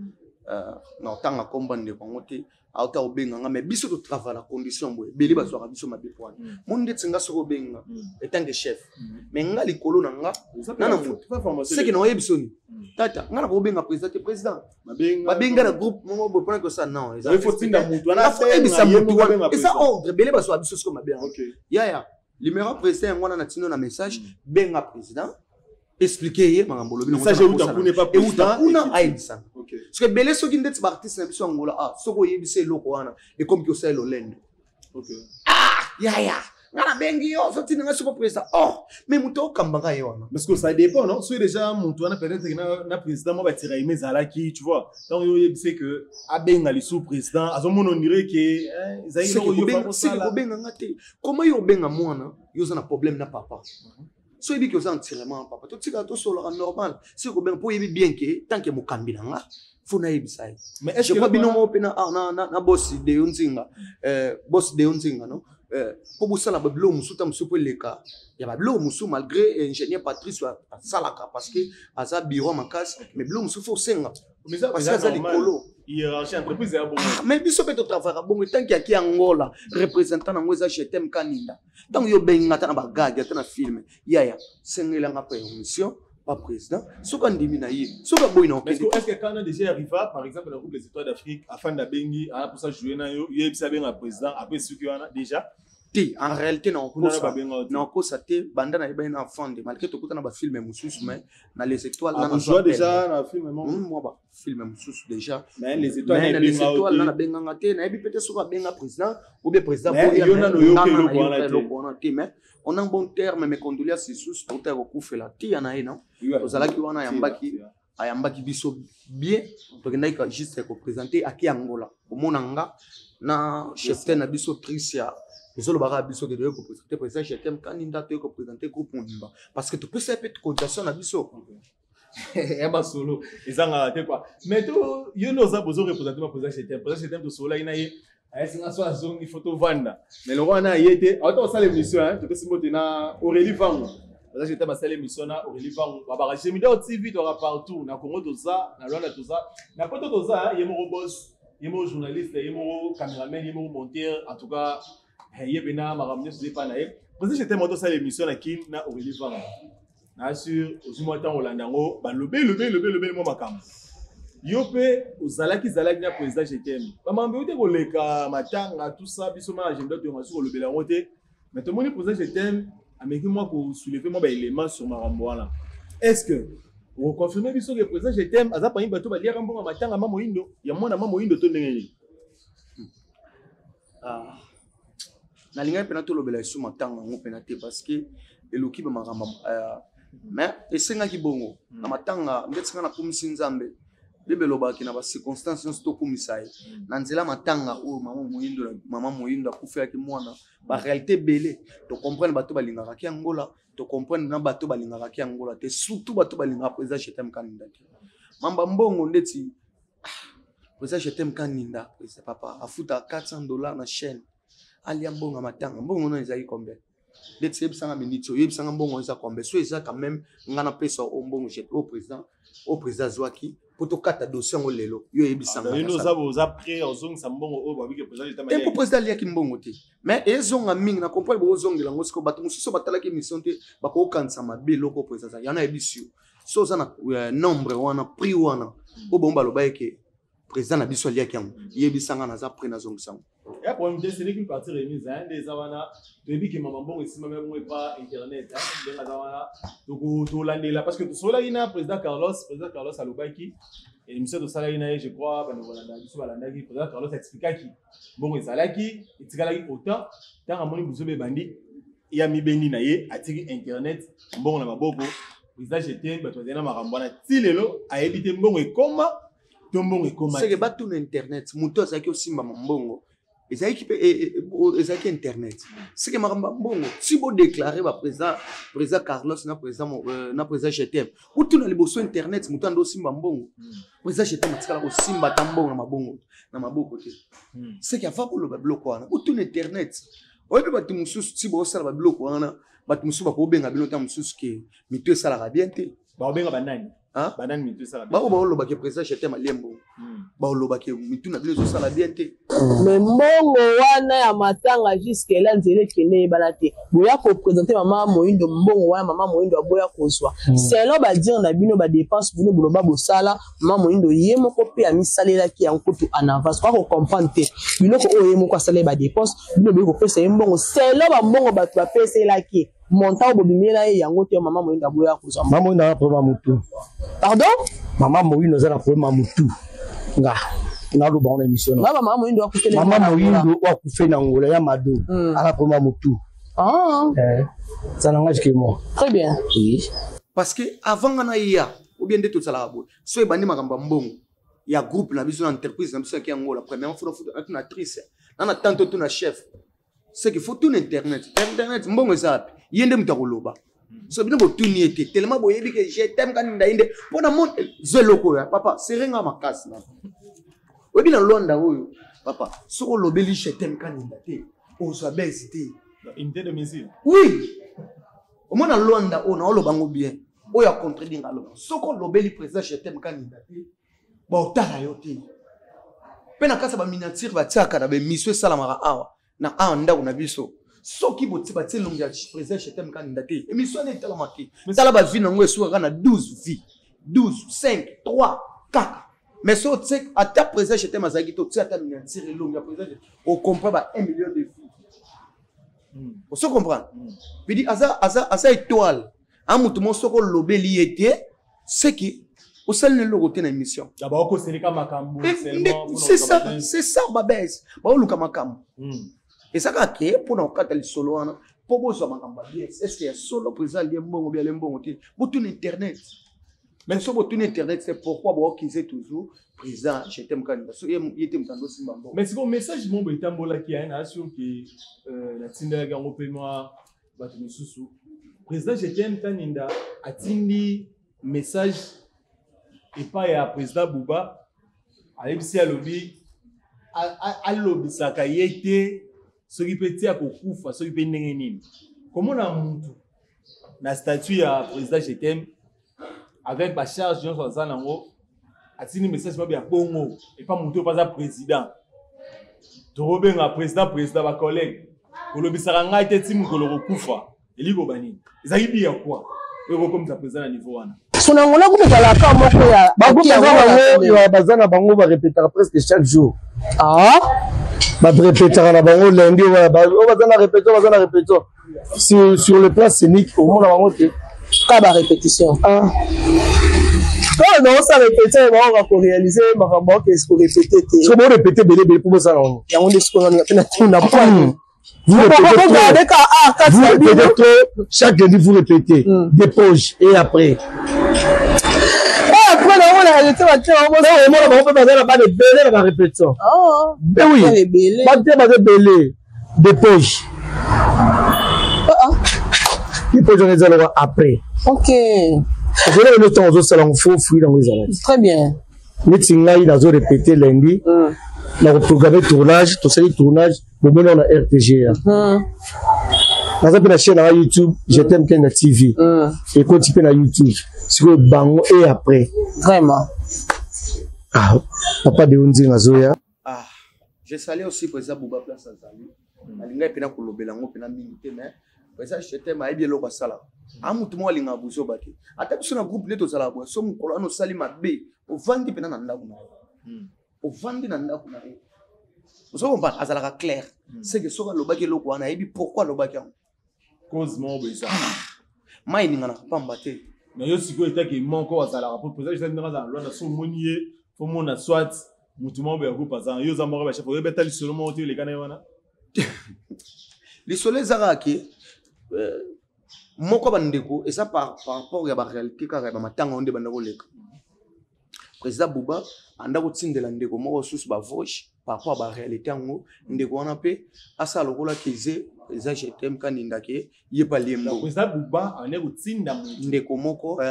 na otanga komba ndeko yango te, auta kobenga nga. Mais biso totravaille na condition boye, ebele bazwaka biso mabe po wana mo ndeti nga soki obenga en tant que chef, mais nga likolo na nga nga na moto seke na oyebi soni tata nga na kobenga président te, président babenga na groupe moko boye mpona kosala non. Oyebisa motu wana eza ordre. Ebele bazwaka biso siko mabe yango. Yaya, numéro président yango wana, natino na message, benga président, explique ye makambo olobi. Euta kuna, ayebisanga soki ebele, soki ndeti baartiste na biso ya Ngola, ah, soki oyebisa eloko wana, ekomi osala lolendo. Ah yaya, nga nabengi yo, ozotinda nga soko président. Or mais moto okambaka ye wana. Parce que ça dépend, non? Soki déjà moto wana peut-être na président mwa batiraime ezalaki, tu vois, ntango yo oyebise que abenga lisusu président, azomona on dirait que ezali kobenga nga te. Comment yo obenga mwana, yo oza na problème na papa? So oyebi ke oza entièrement papa, totikala tosolaka normal. Soki kobenga mpo oyebi bien ke tant que mokambi na nga, faut nayebisa ye. Je crois bino moko mpe na boss Deo Nzinga, boss Deo Nzinga, non, mpo bosala babiloko mosusu, ta mosusu mpo eleka ya babiloko mosusu, malgré ingénieur Patrice asalaka parce que aza bureau makasi, mais biloko mosusu faut osenga parce que aza likolo. Hiérarchie entreprise ya bongo. Mais biso mpe totravaillaka bongo. Tant que aki Angola, représentant nango eza Jetem Kaninda. Ntango yo obengi nga, ata na bagage, ata na film, yaya, sengelanga permission pa président. Soki andimi na ye, soki aboyi na okende. Est-ce que quand déjà arriva par exemple na groupe Les Étoiles d'Afrique, afin d'abengi ana posa jouer na yo, yebisa abenga président après soki wana déjà? Te, en réalité nakosa te. Banda nayebani na afande, malgré tokota na bafilme mosusu, mais na Les Étoiles déjà na film mwa bafilme mosusu déjà. Mais Les Étoiles, Les Étoiles na nabenganga te. Nayebi peut-être soki abenga président ou bien président eloko wana te, mais on a un bon terme. Mes condoléances lisusu, touta ya kokufela tia na ye, non, tozalaki wana, ayambaki biso bien. Tokendaki juste koprésente aki Angola, komona nga na cheftaine na biso Tricia. Ezolobaka biso ke toyei koprésente président Jetem Kaninda, toyei koprésente groupe mobimba parce que topesa ye mpe cotisation na biso. Ya basolo ezangaka te quoi. Mais to yo nde oza bozo représente ma président Jetem. Président Jetem, tosololaki na ye, ayesinga so azongi, faut tovanda, mais loko wana aye te, auta kosala émission. Topesi mbote na Aurélie Vango. Président Jetem asala émission na Aurélie Vango. Babaka Gemidor TV, toka partout na Congo, toza na Rwanda, toza na Poto, toza ye moko boss, ye moko journaliste, ye moko cameraman, ye moko monteur. En tout cas ye mpena makambo nyonso eza epai na ye. Président Jetem auta osala émission na Kin na Aurélie Vango, na sur ozwi mwa ntango olanda yango, balobi elobi elobi elobi mwa makambo. Yo mpe ozalaki zalaki na président Jetem, bamambo euti koleka, matanga, tout ça. Biso ma agenda toyonga soki kolobela yango te, mais tomoni président Jetem ameki mwa kosoulever mwa baélément sur makambo wana. Est ce que okonfirme biso ke président Jetem aza parmi bato baliaka mbongo matanga ma moyindo ya mwana ma moyindo to ndenge nini? Nalingaki mpena tolobela esu matanga yango mpena te parce que eloki bamakambo, mais esengaki bongo na matanga. Ndeti nga nakumisi Nzambe, Bible elobaki na bacirconstance nyonso tokumisa ye. Na nzela matanga oyo mama moyindo, mama moyindo akufelaki mwana, baréalité ebele tocomprendre bato balingaka ki Angola, tocomprendre na bato balingaka ki Angola te, surtout bato balingaka président Jetem Kaninda te. Mamba mbongo ndeti président Jetem Kaninda, président papa afuta 400 $ na chaîne, alia mbongo ya matanga. Mbongo no ezalaki combien? Ndeti yebisanga miniti oyo, yebisanga mbongo eza combien? So eza quand même nga napesa o mbongo o président, o président azwaki mpo tokata dossier yango lelo. Yo oyebisanga. Oza prêt ozongisa mbongo oyo babiki président? Te, mpo président aliaki mbongo te, mais ezonga mingi na comprendre bozongela yango. Sikoyo bato mosusu batalaki émission te, bakokanisa mabe eloko président azalaki yana. Yebisi yo, so oza na nombre wana, prix wana oyo bango baloba eke président na biso aliaki yango, yebisanga, naza prêt, nazongisa yango. Ya problème te, ce n'est qu'une partie remise. Nde eza wana, toyebi ke mama mbongo esimami bongo epa internet. Ndenge aza wana, tolandela parce que tosololaki na président Carlos. Président Carlos alobaki, émission tosalaki na ye, je crois bandeko balandaka biso balandaki, président Carlos expliquaki mbongo ezalaki, etikalaki autant. Ntango amoni buzoba ebandi ya mibendi na ye, atiki internet mbongo na maboko président Jetem. Bato bazali na makambo wana ti lelo, ayebi te mbongo ekoma to mbongo ekoma. Seke batuna internet, moto azalaki osimbama mbongo ezalaki mpe ezalaki internet. Seke makambo ya mbongo ti bodéclare baprésident, président Carlos na président, na président Jetem, otuna liboso internet moto anda osimba mbongo. Président Jetem atikala kosimba ata mbongo na mabongo na maboko te. Seke ava koloba biloko wana, otuna internet. Oyebi bato mosusu ti bosala babiloko wana, bato mosusu bakobenga bino ntango mosusu ke mito esalaka bien te. Baobenga banani? Hein? Banani mito esalaka? Bao baolobake président Jetem alie mbongo, baolobake mitu na bino ezosala bien te. Mais mbongo wana ya matanga, jusque là nzela ekende eyebana te. Boya koprésenter mama Moyindo mbongo wana, mama Moyindo aboya kozwa selon badire na bino. Badépenses bino boloba bosala, mama Moyindo ye moko mpe amisalelaki yango kutu en avance. Kwa kocomprendre te biloko oyo ye moko asaleli badépenses, bino boyi kopesa ye mbongo selon bambongo bato bapeselaki, montant oyo bobimela ye yango te. Mama Moyindo aboya kozwa. Mama Moyindo aza na problème ya motu. Pardon? Mama Moyindo aza na problème ya motu. Nga naloba ngo na émission na mama mama Moyindo akufeli? Mama Moyindo oyo akufe na Ngola ya Mado aza na problème ya motu. Ah. Eh, ça n'engage que moi. Très bien. Oui. Parce que avant nga na ya ou bien nde tozalaka boye, so ebandi makambo ya mbongo ya groupe na biso, na entreprise na biso yaki yango, la premièrement faut tuna actrice na tante, tuna chef. C'est qu'il faut tuna internet. Internet, mbongo eza wapi? Ye nde moto akoloba. So bino botuni ye te, tellement boyebi ke je t'aime kani nde mpona mo zwa eloko oyo. Papa serenga makasi na oyebi na Lwanda oyo, papa, soki olobeli je t'aime kaninda te, ozwa bese te. Unité de mesure. Oui, omona Lwanda oyo naoloba ngo bien, oyo acontredire nga, aloba soki olobeli président je t'aime kaninda te, baotala yo te. Mpe na kati ya baminiature batiaka na baémission esalamaka awa na awa ndako na biso, soki botie, batie elongi ya président je t'aime kaninda te, émission wana etalama te. Tala bavues nango, esukaka na 12 vues, 12, 5, 3 kaka. Mais so otie ata président je t'aime azalaki te, otie ata miniature elongi ya président, ocomprend ba 1 million de vues. Oso comprendre pidi aza étoile a motu moko. Soki olobeli ye te, seki osali na eloko te na émission. Baokoseleka makambo. C'est ça, c'est ça. Babese baoluka makambo, eza kaka ke mpona kokata lisolo wana mpo bozwa makambo ya bien. Est ce que ya solo président alie mbongo bi alie mbongo te? Botuna internet. Mais so botuna internet, c'est pourquoi boakize toujours président je t'aime kaninda. So ye te moto andosimba mbongo. Mais sikoyo message moko etambolaki ya na sûr ke natindelaki yango mpe mwa bato mosusu. Président je t'aime kaninda atindi message epai ya président Buba, ayebisi, alobi alobisaka ye te soki mpe ti akokufa, soki mpe ndenge nini. Komona mutu na statut ya président je t'aime avec bacharge nyonso aza nango, atindi message mabe ya bongo epa motu oyo mpe aza président, tokobenga président, président bacollègue, kolobisaka ngai te ti mokolo kokufa, elingi koba nini? Ezalaki bi ya kwa oyo kokomisa président na niveau wana? So na Ngola groupe ezalaka moko ya bagroupe baza bango, baza na bango, barépétaka presque chaque jour. Ah. Barépétaka na bango lundi oyo baza na répétition, baza na répétition sur le plan scénique, omona bango te. Ka barépétition. Ah. Oyo naosala répétition, bango bakoréaliser makambo, okesi korépéter te. Soki borépéter ebele ebele mpo bosala yango. Yango nde sikoyo mpe natuna poani. Vous répétez trop. Vous répétez trop. Chaque lundi, vous répétez. Des pauses. Et après. Et après, on a arrêté ma tête. Non, on peut pas dire pas de belé la répétition. Oh. Ben oui. Pas de belé. Des pauses. Ah. Des pauses, on les a après. Ok. Parce que le temps, on se faut fuir dans les arrêts. Très bien. Neti ngai nazo répéter lundi, na koprogramme tournage, tosali tournage, bomoni na RTGA. Naza mpe na chaîne nanga YouTube Je t'aime Kenda TV, ekoti mpe na YouTube sikoyo bango. Et après? Vraiment. Ah, papa de Nzinga azoya. Ah, je salue aussi président Bouba place azali. Alingai mpena kolobela yango mpena mingi te, mais président je t'aime ayebi eloko asalaka. A motu moko alingaka buzoba te. Ata biso na groupe nde tozalaka boye, so mokolo wana osali mabe, ovandi mpena na ndako na ye, ovandi na ndako na ye. Ozo comprendre, azalaka clair. C'est que soki alobaki eloko wana, ayebi pourquoi alobaki yango. Cause moko boye eza. Mai eninganaka pamba te. Na yo sikoyo etaki moko azalaka po président eza ndenge azala Lwanda, so omoni ye, fo mona soit motu moko boye ya groupe aza yo, oza moko bachef, oyebi ata lisolo moko te eleka na ye wana. Lisolo eza kaka ke moko bandeko eza par rapport ya baréalité kaka ya bamatanga oyo nde banda koleka. Président Buba anda kotindela ndeko moko susu bavoche. Par rapport à baréalité yango, ndeko wana mpe asala lokola keze eza jetem kanindake ye mpe alie mbongo. Président Bouba ane kotinda moto. Ndeko moko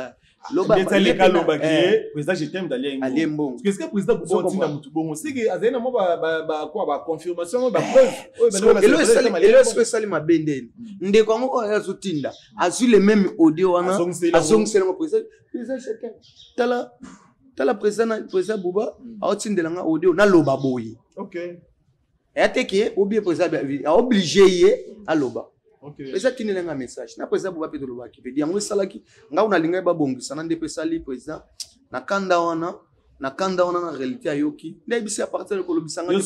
ndeti aleka alobaki ye président jetem alie alie mbongo. Parce que président Bouba otinda motu bongo seke azali na mwa bakwa baconfirmation oyo bapreuve. Oyo esiko esali mabe ndeni ndeko yango oyo azotinda azwi le même audio wana, azongiseli yango président jetem. Tala tala, président Bouba aotindela nga audio, naloba boye. Eya te ke obie président aoblige ye aloba. Eza tindela nga message na président Bouba mpe tolobaki mpe yango esalaki ngai nalingaki babongisa na nde mpe esali président na kanda wana, na kanda wana na réalité ayoki nde ayebisi à partir ya kolobisa ngai.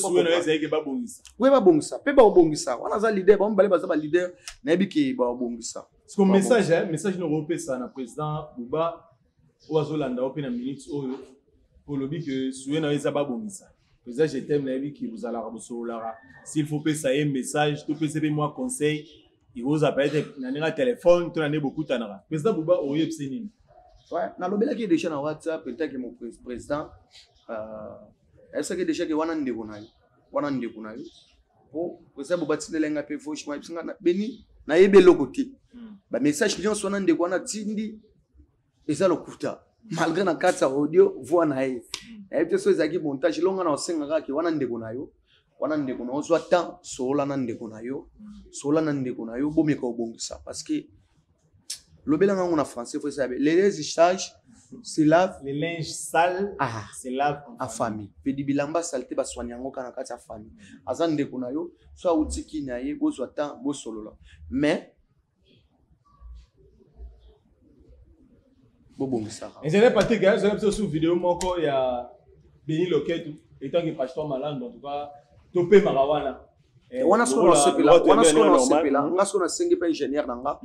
We babongisa mpe bakobongisa wana, aza leader, bango mibale baza baleader, nayebi ke bakobongisa. Message nokopesa na président Bouba oyo azolanda yo mpe na minute oyo, olobi ke suye na yo eza babongisa. Président Jetem, nayebi ke bozalaka, bosololaka. S'il faut pesa ye message, topesa mpe mwa conseil, ekozala peut-être na ndenge ya telefone to na ndenge bokutanaka. Président Bouba, oyebisi nini? Nalobelaki déjà na WhatsApp etake mo président, ayebisaki déjà ke wana ndeko na yo, wana ndeko na yo, po président Bouba tindela nga mpe voice moko, ayebisi nga: "Beni, nayebi eloko te, bamessage nyonso wana ndeko wana tindi eza lokuta." Malgré na kati ya audio voix na ye, nayebi te so ezalaki montage. Elonga na osengaka ke wana ndeko na yo, wana ndeko na yo, ozwa temps, solola na ndeko na yo, solola na ndeko na yo, bomeka obongisa, parce que lobelanga yango na français, faut esala les linges sales se lave. Les linges sales se lave en famille. Pedi bilamba sale te, baswani yango kaka na kati ya famille. Aza ndeko na yo, so awutiki na ye, bozwa temps, bosolola, mais bobongisaka. Ingénieur Patrick, ezala biso sur vidéo moko ya Beni Loketu étant que pasteur Malando. En tout cas topemaka wana. Wana soko nasepela, wana soko nasepela nga, soko nasengi mpe ingénieur na nga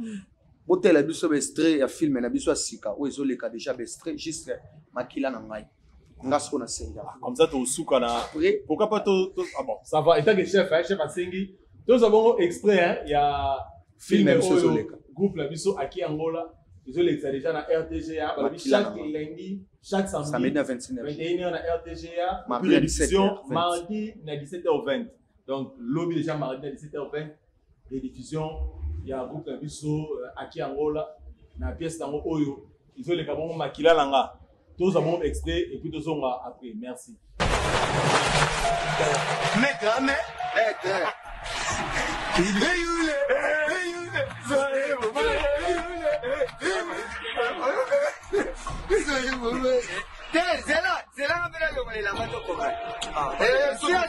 botela biso baextrait ya film na biso ya sika oyo ezoleka déjà, baextrait juste Makila na ngai, nga soko nasengi. Comme ça tosuka na pourquoi pas to, to, ah bon, ça va, étant que chef, hein, chef asengi tozwa bongo extrait, hein, ya film biso ezoleka. Groupe na biso Aki Angola ezolekisa déjà na RTGA. Balobi chaque lundi, chaque samedi, samedi na 21. 21h na RTGA, puis rediffusion mardi na 17h20. Donc lobi déjà, mardi na 17h20, rediffusion ya groupe na biso Aki Angola na pièce nango oyo ezoleka bongo Makila na nga. Tozwa bongo extrait et puis tozonga après. Merci. Maître, maître. Il est zela zela, nga mpena longolela matokoma sia,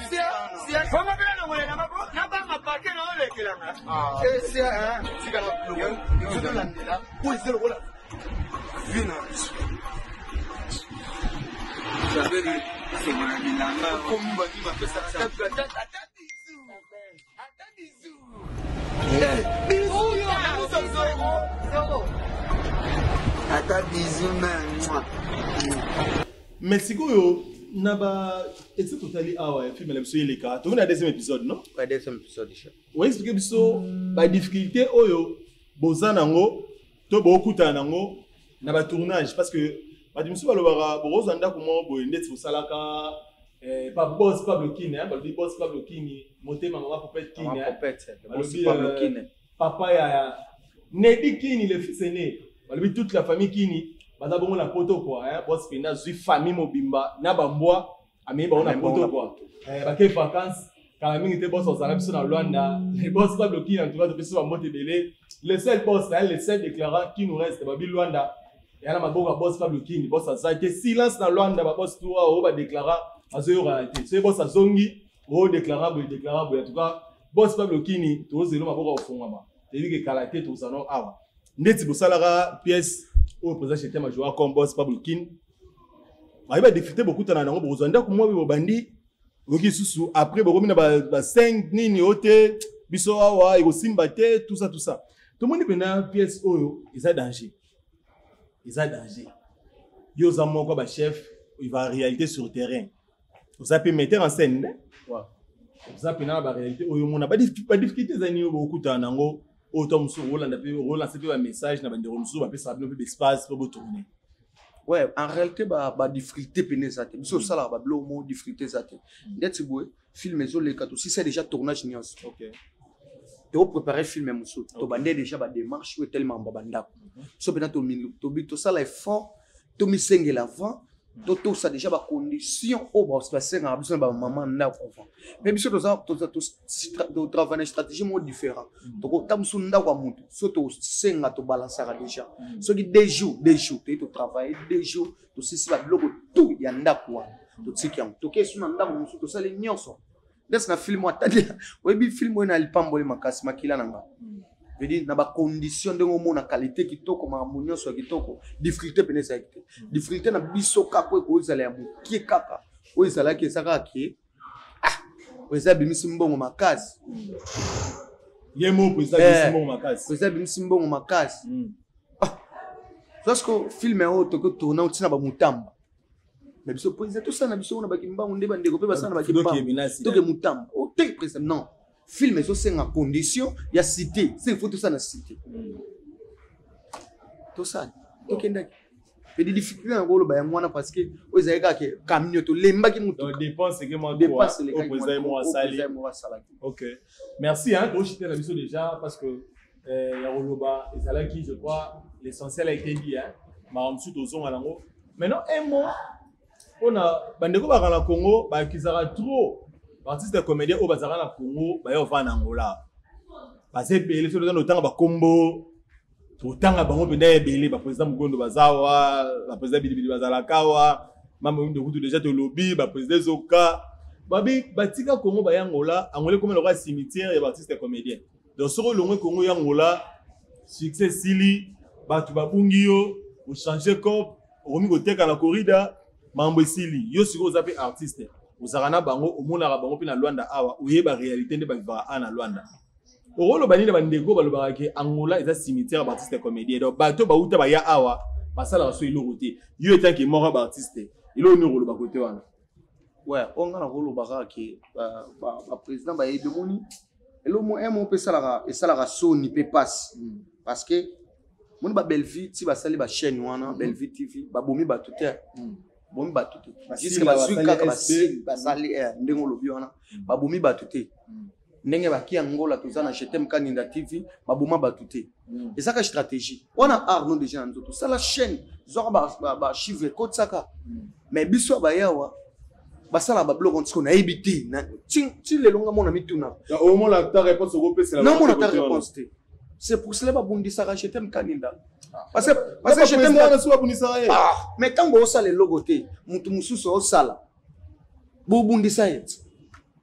mpena longolela nabanga pake na olekelanga sia, tika tolandela po eza lokola vi na biso songola bilanga komi baki bapesaka ata bizu, ata bizu, bizu, ata bizu. Mais sikoyo na ba esi totali awa film na biso eleka, tokomi na deuxième épisode, non? Ouais, deuxième épisode déjà. Oexplike biso badifficulté oyo boza nango to bokutana nango na batournage, parce que bato mosusu balobaka bokozwa ndako moko boye ndeti bosalaka pa boss Pablo Kini, balobi boss Pablo Kini, motema mama Popete Kini, balobi Pablo Kini, papa ya Nedi Kini, le fils aîné, balobi toute la famille Kini baza bongo na poto quoi, hein. Boss mpenza azwi famille mobimba na bambwa, amemi bango na poto quoi. Bake vacances kala mingi te, boss ozala biso na Luanda. Le boss Pablo Kini, en tout cas topesi bambote ebele, le seul boss, hein, le seul déclarant qui nous reste. Babi Luanda eya na maboko ya boss Pablo Kini. Boss aza te, silence na Luanda. Baboss tu oyo badéclarant azoyokana te. Soki boss azongi, oyo déclarant boye, déclarant boye. En tout cas boss Pablo Kini, tozela maboko ya kofungwama, toyebi ke kala te tozala no awa ndeti bosalaka pièce oyo président Chetem ajoua comme boss Pablo Kini. Bayebi badifficulté bokutana nango, bokozwa ndako mwa boye, bobandi oyoki lisusu après bokomi na ba 5 nini oyo te, biso awa ekosimba te, tout ça, tout ça. Tomoni mpena pièce oyo eza danger, eza danger. Yo oza moko ya bachef va réalité sur terrain, oza mpe metteur en scène ne oza mpena na baréalité oyo omona badifficulté eza nini oyo bokutana nango, oyo to mosusu okolanda mpe okolanse mpe bamessage na bandeko mosusu bapesaka bino mpe baespace mpo botourne. Ouais, en réalité badifficulté pene eza te. Biso osalaka babiloko moko, difficulté eza te. Ndeti boye, film ezoleka, tosisa déjà tournage nyonso, toprépare film mosusu, tobande déjà badémarche oyo etelema ba bandako. So mpena tosala effort, tomisengela avant, totosa déjà bacondition oyo basengaka biso na bamama ndako avant. Mais biso totravaille na stratégie moko différent. Tokota mosusu ndako ya motu, so tosenga, tobalansaka déjà. Soki 2 jours, 2 jours, toyi totravaille 2 jours, tosisi babiloko tout ya ndako wana, totiki yango, tokei su na ndako mosusu, tosali nyonso. Ndesi na film, atali oyebi film oyo na lipamboli makasi, makila na nga, veut dire na bacondition ndenge omona qualité kitoko, makambo nyonso ya kitoko. Difficulté pene ezalaki te. Difficulté na biso kaka oyo ekozala ya mokie kaka oyo ezalaki, eza kaka ke ah, président abimisi mbongo makasi. Ye mo président abimisi mbongo makasi. Président abimisi mbongo makasi parce que film oyo tokoki tourne otina bamutamba. Mais biso, président, tosala na biso wana bakimbangu nde bandeko mpe basala na bakimbangu, toke mutamba o te. Président, non, film ezosenga condition ya cité, se faut tosala na cité, tosala, tokendaki. Pedi difficulté na koloba yango wana, parce que oyo ezalaki kaka camion, tolembaki. Mutuka dépense moko asalaki. Ok, merci hein, toshite na biso déjà, parce que ya koloba ezalaki, je crois l'essentiel a été dit hein. Makambo mosusu tozonga nango. Maintenant, un mot mpona bandeko baka na Congo, bakizaka trop baartiste comédien oyo bazalaka na Congo, baya ovanda na Angola, baza ebele. Soki toza totanga bakombo, totanga bango mpenza ebele. Baprésident Mogondo baza awa, baprésident Bilibili bazalaka awa, mama Ndokutu déjà tolobi, baprésident Ezoka babi batika Congo, baya Angola. Angola ekoma lokola cimetière ya baartiste comédien. Donc soki olongwe Congo ya Angola, succès esili, bato babungi yo, ochange corps, okomi koteka na corrida, mambo esili. Yo sikoyo oza mpe artiste, ozalaka na bango, omonaka bango mpe na Lwanda awa, oyeba réalité nde bavivaka awa na Lwanda. Okoloba nini na bandeko balobaka ke Angola eza cimetière ya baartiste comédien, donc bato bauta baya awa basalaka so eloko te? Yo etanke moko ya baartiste, eloko nini okoloba kote wana? Ouais, oyo nga na koloba kaka ke baprésident bayebi. Omoni, eloko mo mpe esalaka soni mpe pasi, parce que moni babellevie ti basali bachaîne wana, Bellevie TV, babomi bato te, bomi bato te jusque bazwi kaka basali ndenge olobi wana, babomi bato te. Ndenge baki Angola, toza na Jetem Kaninda TV, baboma bato te. Ezaka stratégie wana, art no déjà na nzoto. Sala chaîne, zwaka bachiffre, ekotisaka. Mais biso ya bayawa basalaka babiloko ntiko, nayebi te ti lelo nga mona mituna. Omona ta réponse okopesela? Namona ta réponse te. C'est pour cela babundisaka Jetem Kaninda, parce que Jetem, mais ntango osala eloko te, motu mosusu osala, bobundisa ye.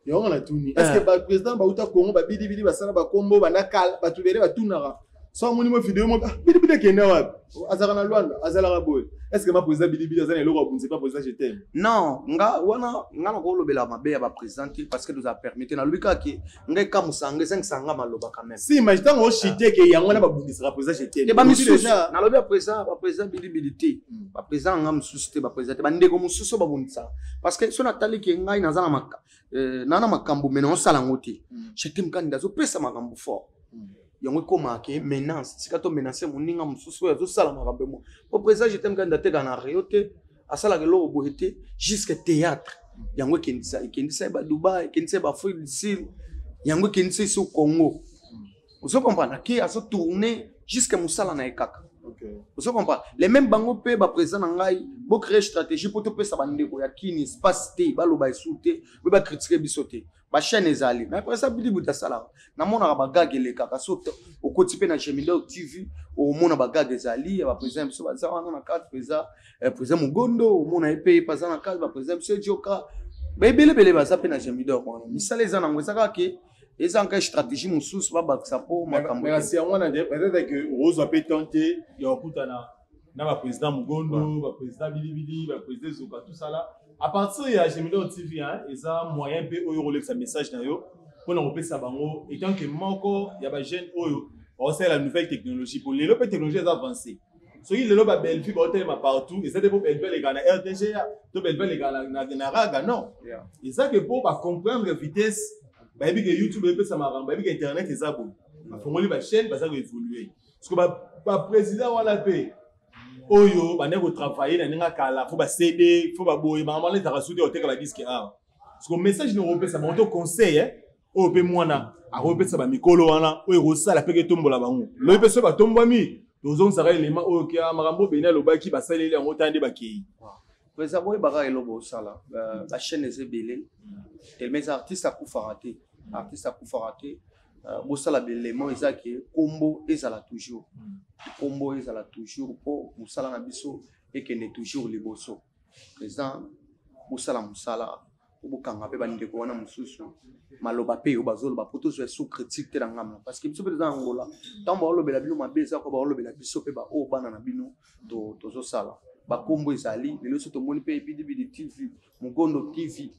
Yango natuni, est ce que baprésident bauta Congo, babidibidi basala bakombo banda kala, bato ebele batunaka so amoni mo video mo bidibidi ekende wapi, azalaka na Lwanda, azalaka boye, est ce que ma président bidibidi aza na eloko abundisa pa président Jetem? Non, nga wana nga nakolobela mabe ya baprésident te, parce que toza permis te. Nalobi kaka ke ngai kamusanga ezangisaka nga maloba quand même. Si, mais ntango ochite ke yango wana babundisaka président Jetem. Te, bamisusu nalobi ya président, baprésident bidibidi te, baprésident nga mosusu te, baprésident te, bandeko mosusu babundisaka, parce que so natali ke ngai naza na naa na makambo me naosala yango te. Jetem Kanda azopesa makambo fort, yango ekomaka ke menace. Sika to menace moninga mosusu oyo azosala makambo emo po président Jetem Kanda ateka na rio te, asalaka eloko boye te, jusque théâtre yango ekendisa, ekendisa ye badubai, ekendisa ye baafrique du Sud, yango ekendisa ye so Congo. Ozo comprendre ake azotourne jusque mosala na ye kaka. Ozo comprendre, les mêmes bango mpe baprésident na ngai bocréer stratégie mpo topesa bandeko ya kini espace te, baloba esu te, mpe bacritique biso te. Bachaîne ezali, mais après ça bidibuta asalaka, namonaka bagage elekaka. So okoti mpe na Gemidor TV, omona bagage ezali ya baprésident biso baza wana na kati. Président Mogondo, omona ye mpe aza na kati, baprésident biso Ejoka baebelebele baza mpe na Gemidor wana. Misala eza nango, eza kaka ke eza nka stratégie mosusu babakisa mpo makambo. Kasi yango wana peut-être que ozwa mpe temps te ya kokutana na baprésident Mogondo, baprésident Bilibili, baprésident Ezoka, tout ça là. À partir ya Gemidor TV, hein, eza moyen mpe oyo kolekisa message na yo mpona kopesa bango etant que moko ya bajeune oyo baosalela nouvelle technologie, po lelo mpe technologie eza avancé. Soki lelo babellevie baotelema partout, eza te mpo bellevie alekaka na RTGA to bellevie alekaka na raga, non. Eza ke mpo bacomprendre vitesse, bayebi ke YouTube epesa makambo, bayebi ke internet eza boye, bafongoli bachaîne, baza koévolue. Parce que baprésident wana mpe Oyo bandaki kotravaille na ndenge kala, fo ba CD, fo baboye makambo wana ezalaka suki oteka ba disque awa. Parce que message nini okopesa bango to conseil eh, oyo mpe mwana akopesa bamikolo wana oyo ekosala mpe ketombola bango lobi mpe soki batombwami tozongisaka elema oyo kia makambo beni alobaki basaleli yango ta nde bakei. Président, boyebaka eloko osala, bachaîne eza ebele telema eza artiste akufaka te, artiste akufaka te. Bosala belemo eza ke kombo ezala toujours, kombo ezala toujours mpo mosala na biso ekende toujours liboso. Président, bosala mosala po bokanga mpe bandeko wana mosusu maloba mpe oyo bazoloba po tozwa sous critique te na ngambo, parce que biso mpe toza na Angola. Ntango baolobela bino mabe eza ko baolobela biso mpe baoyo bana na bino tozosala bakombo ezali lelo. So tomoni mpe Bidibidi TV, Mogondo TV,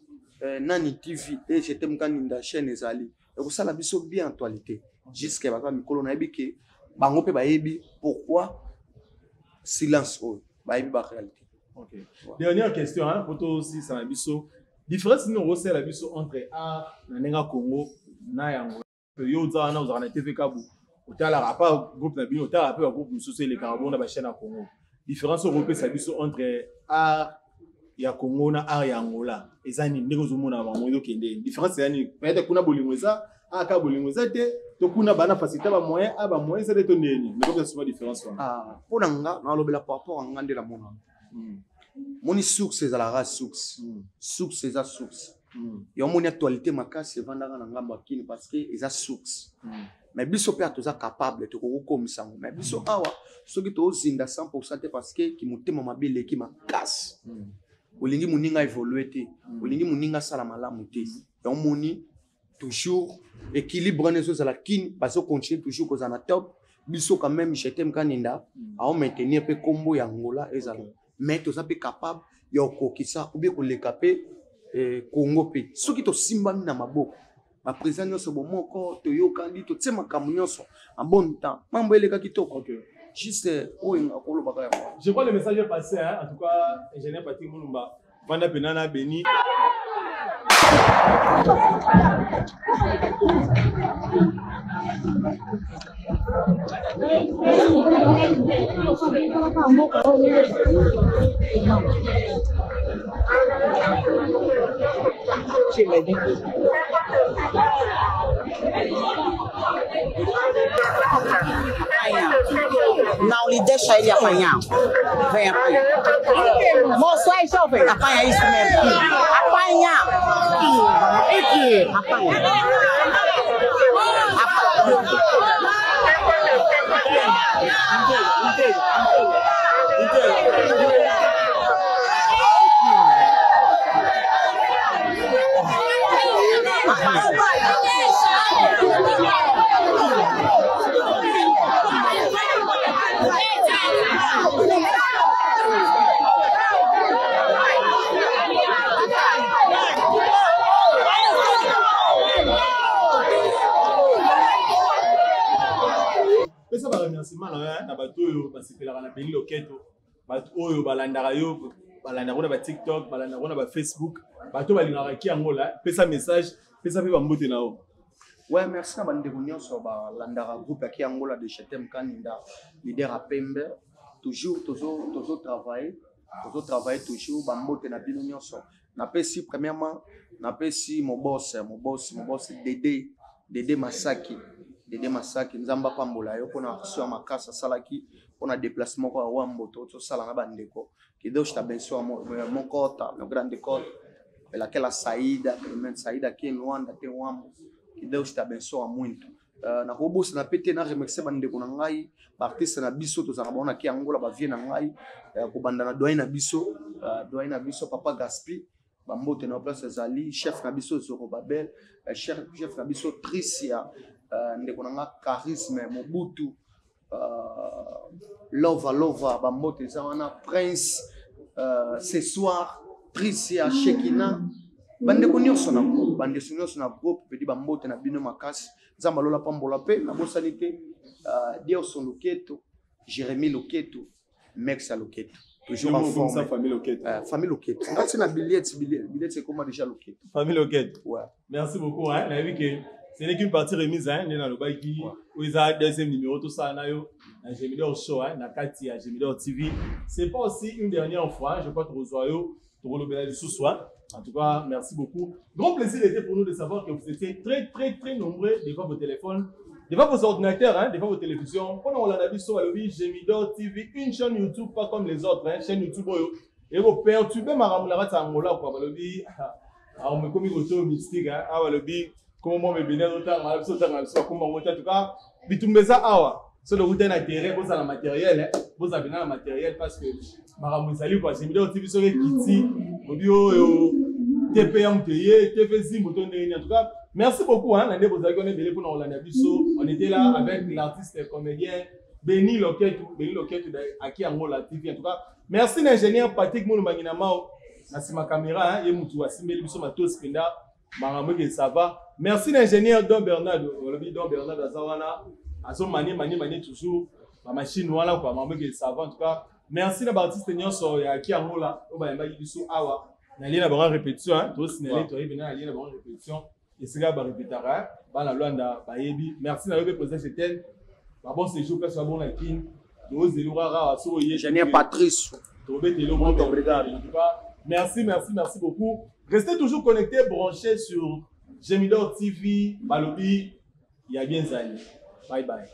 nani TV e Jetem Kaninda chaîne ezali ekosala biso bien actualité jusque baza mikolo. Nayebi ke bango mpe bayebi pourquoi silence oyo, bayebi baréalité. Ok. Ouais. Dernière question, hein, pour aussi ça na biso. Différence nini okosala biso entre art na ndenge ya Congo na yango? Yo oza wana, ozalaka na TV Kabu, otalaka pa groupe na bino, otalaka mpe bagroupe mosusu elekaka bongo na bachaîne ya Congo. Différence oyo okopesa biso entre art ya Congo na art ya Angola eza nini? Ndenge ozomona bango ezokende, différence eza nini? Peut-être kuna bolingo eza aka bolingo eza te, to kuna bana facilité bamoyen a bamoyen eza te, to ndeni? Mekopesa suma différence wana. Mpo na nga, nalobela par rapport a nga nde namona. Moni source ezalaka source, source eza source. Yo moni actualité makasi evandaka na ngambo ya Kini parce que eza source. Mais biso mpe toza capable, tokoki kokomisa yango. Mais biso awa soki tozinda 100 te, parce que kimotema mabe eleki makasi. Olingi moninga évolue te, olingi moninga asala malamu te. Yango moni toujours équilibre wana ezozala. Kini bazocontinue toujours kozala na top, biso quand même Jetem Kaninda aomaintenir mpe nkombo ya Angola ezala. Mais toza mpe capable ya kokokisa obie koleka mpe Congo mpe soki tosimbami na maboko, baprésident nyonso bomoko, toyokani, totie makambo nyonso en bon temps, mambo eleka kitoko. Juste oyo nga kolobaka yango. Je crois le message est passé, hein? En tout cas, ingénieur Patrick Moulumba, Vanda Penana Beni. Não lhe deixa ele apanhar. Vem apanhar. Moço, aí jovem. Apanha isso mesmo. Apanha. Aqui. Apanha. Apanha. Inteiro, inteiro, inteiro. Inteiro. Pesa baremerciement na yo na bato oyo basepelaka na Beni Loketo, bato oyo balandaka yo, balandaka na batiktok, balandaka na bafacebook, bato balingaka ki yango la. Pesa message, pesa mpe bambote na yo. Ouais, merci na bandeko nyonso balandaka groupe ya Kiangola de Chetem Kaninda, leader ya pembe. Toujours tozo travailler, tozo travailler toujours. Bambote na bino nyonso. Napesi premièrement, napesi mobose, mobose, mobose Dede, Dede Masaki, Dede Masaki, Nzambe apambola yo mpona action ya makasi asalaki mpona déplacement moko ya Wambo tosala na bandeko. Que Deus te abençoe, mon cota, meu grande cota, pelaquela saída, pelo menos saída aqui em Luanda até Wambo. Que Deus te abençoe muito. Nakobosana mpe te na remercier bandeko na ngai baartiste na biso tozalaka bango na ki Angola, bavie na ngai, kobanda na doyen na biso, doyen na biso papa Gaspi, bambote na place ezali, chef na biso Zorobabel, chef na biso Tricia, ndeko na nga Charisme Mobutu, Lova Lova, bambote eza wana, Prince, ce soir Tricia Shekina, bandeko nyonso na groupe, bandeko nyonso na groupe pedi, bambote na bino makasi. Nzambe alola pambola. Mpe nabosani te Dierson Loketo, Jérémy Loketo, Mexa Loketo, toujours en forme. Famille Loketo. Famille Loketo ngati na billet, billet, billet ekoma déjà Loketo. Famille Loketo. Ouais. Merci beaucoup, hein. Nayebi ke Ce n'est qu'une partie remise, hein, nde nalobaki oyo eza deuxième numéro tosala na yo na Gemidor Show, hein, na kati ya Gemidor TV. C'est pas aussi une dernière fois, hein, je crois tokozwa yo, tokolobela lisusu, hein. En tout cas, merci beaucoup. Grand plaisir était pour nous de savoir que vous étiez très, très, très nombreux devant vos téléphones, devant vos ordinateurs, hein, devant vos télévisions. Pendant kolanda biso, balobi Gemidor TV, une chaîne YouTube pas comme les autres, hein, chaîne YouTube oyo ekoperturbe makambo na kati ya Angola, quoi. Balobi alors mekomi koto mystique, hein, awa balobi kombo mebene azotanga biso, otanga biso bakombo yango te. En tout cas, bitumba eza awa. So lokuta na terrain, bozala matériel, hein, bozala pena na matériel parce que makambo ezali, quoi. Gemidor TV soki ekiti obi oyo TP ya moto eye TV zimbo to ndenge nini. En tout cas, merci beaucoup, hein, na nde bozalaki wana ebele mpona kolanda biso. On était là avec l'artiste comédien Beni Loketu, Beni Loketu Aki Angola TV. En tout cas, merci na ingénieur Patrick Molumangi na Mao na nsima caméra, hein, ye mutu asimbeli biso matosi mpenza makambo eke ça va. Merci na ingénieur Don Bernard, olobi Don Bernard aza wana azomanie manie manie toujours bamachine wana, quoi, makambo eke ça va. En tout cas, merci na baartiste nyonso ya Aki Angola oyo bayambaki biso awa na lie na bango répétition, hein, tosinale toyebi na lie na bango répétition esika barépétaka bana Lwanda bayebi. Merci na yo mpe président Chetel, babon séjour place babon na Kine, tozeli kaka awa so oye. Ingénieur Patrice. Tobeteli. Muito obrigado. En tout cas, merci, merci, merci beaucoup. Restez toujours connectés, branchés sur Gemidor TV. Balobi ya bien zali. Bye bye.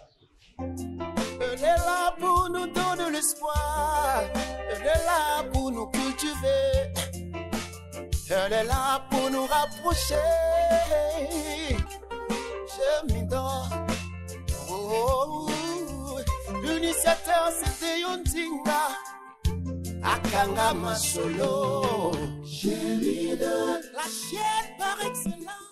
Elle est là pour nous donner l'espoir. Elle est là pour nous cultiver. Elle est là pour nous rapprocher. Je m'y dors. Oh, oh, l'initiateur, c'était Yontinga. Akanga Masolo. La chaîne par excellence.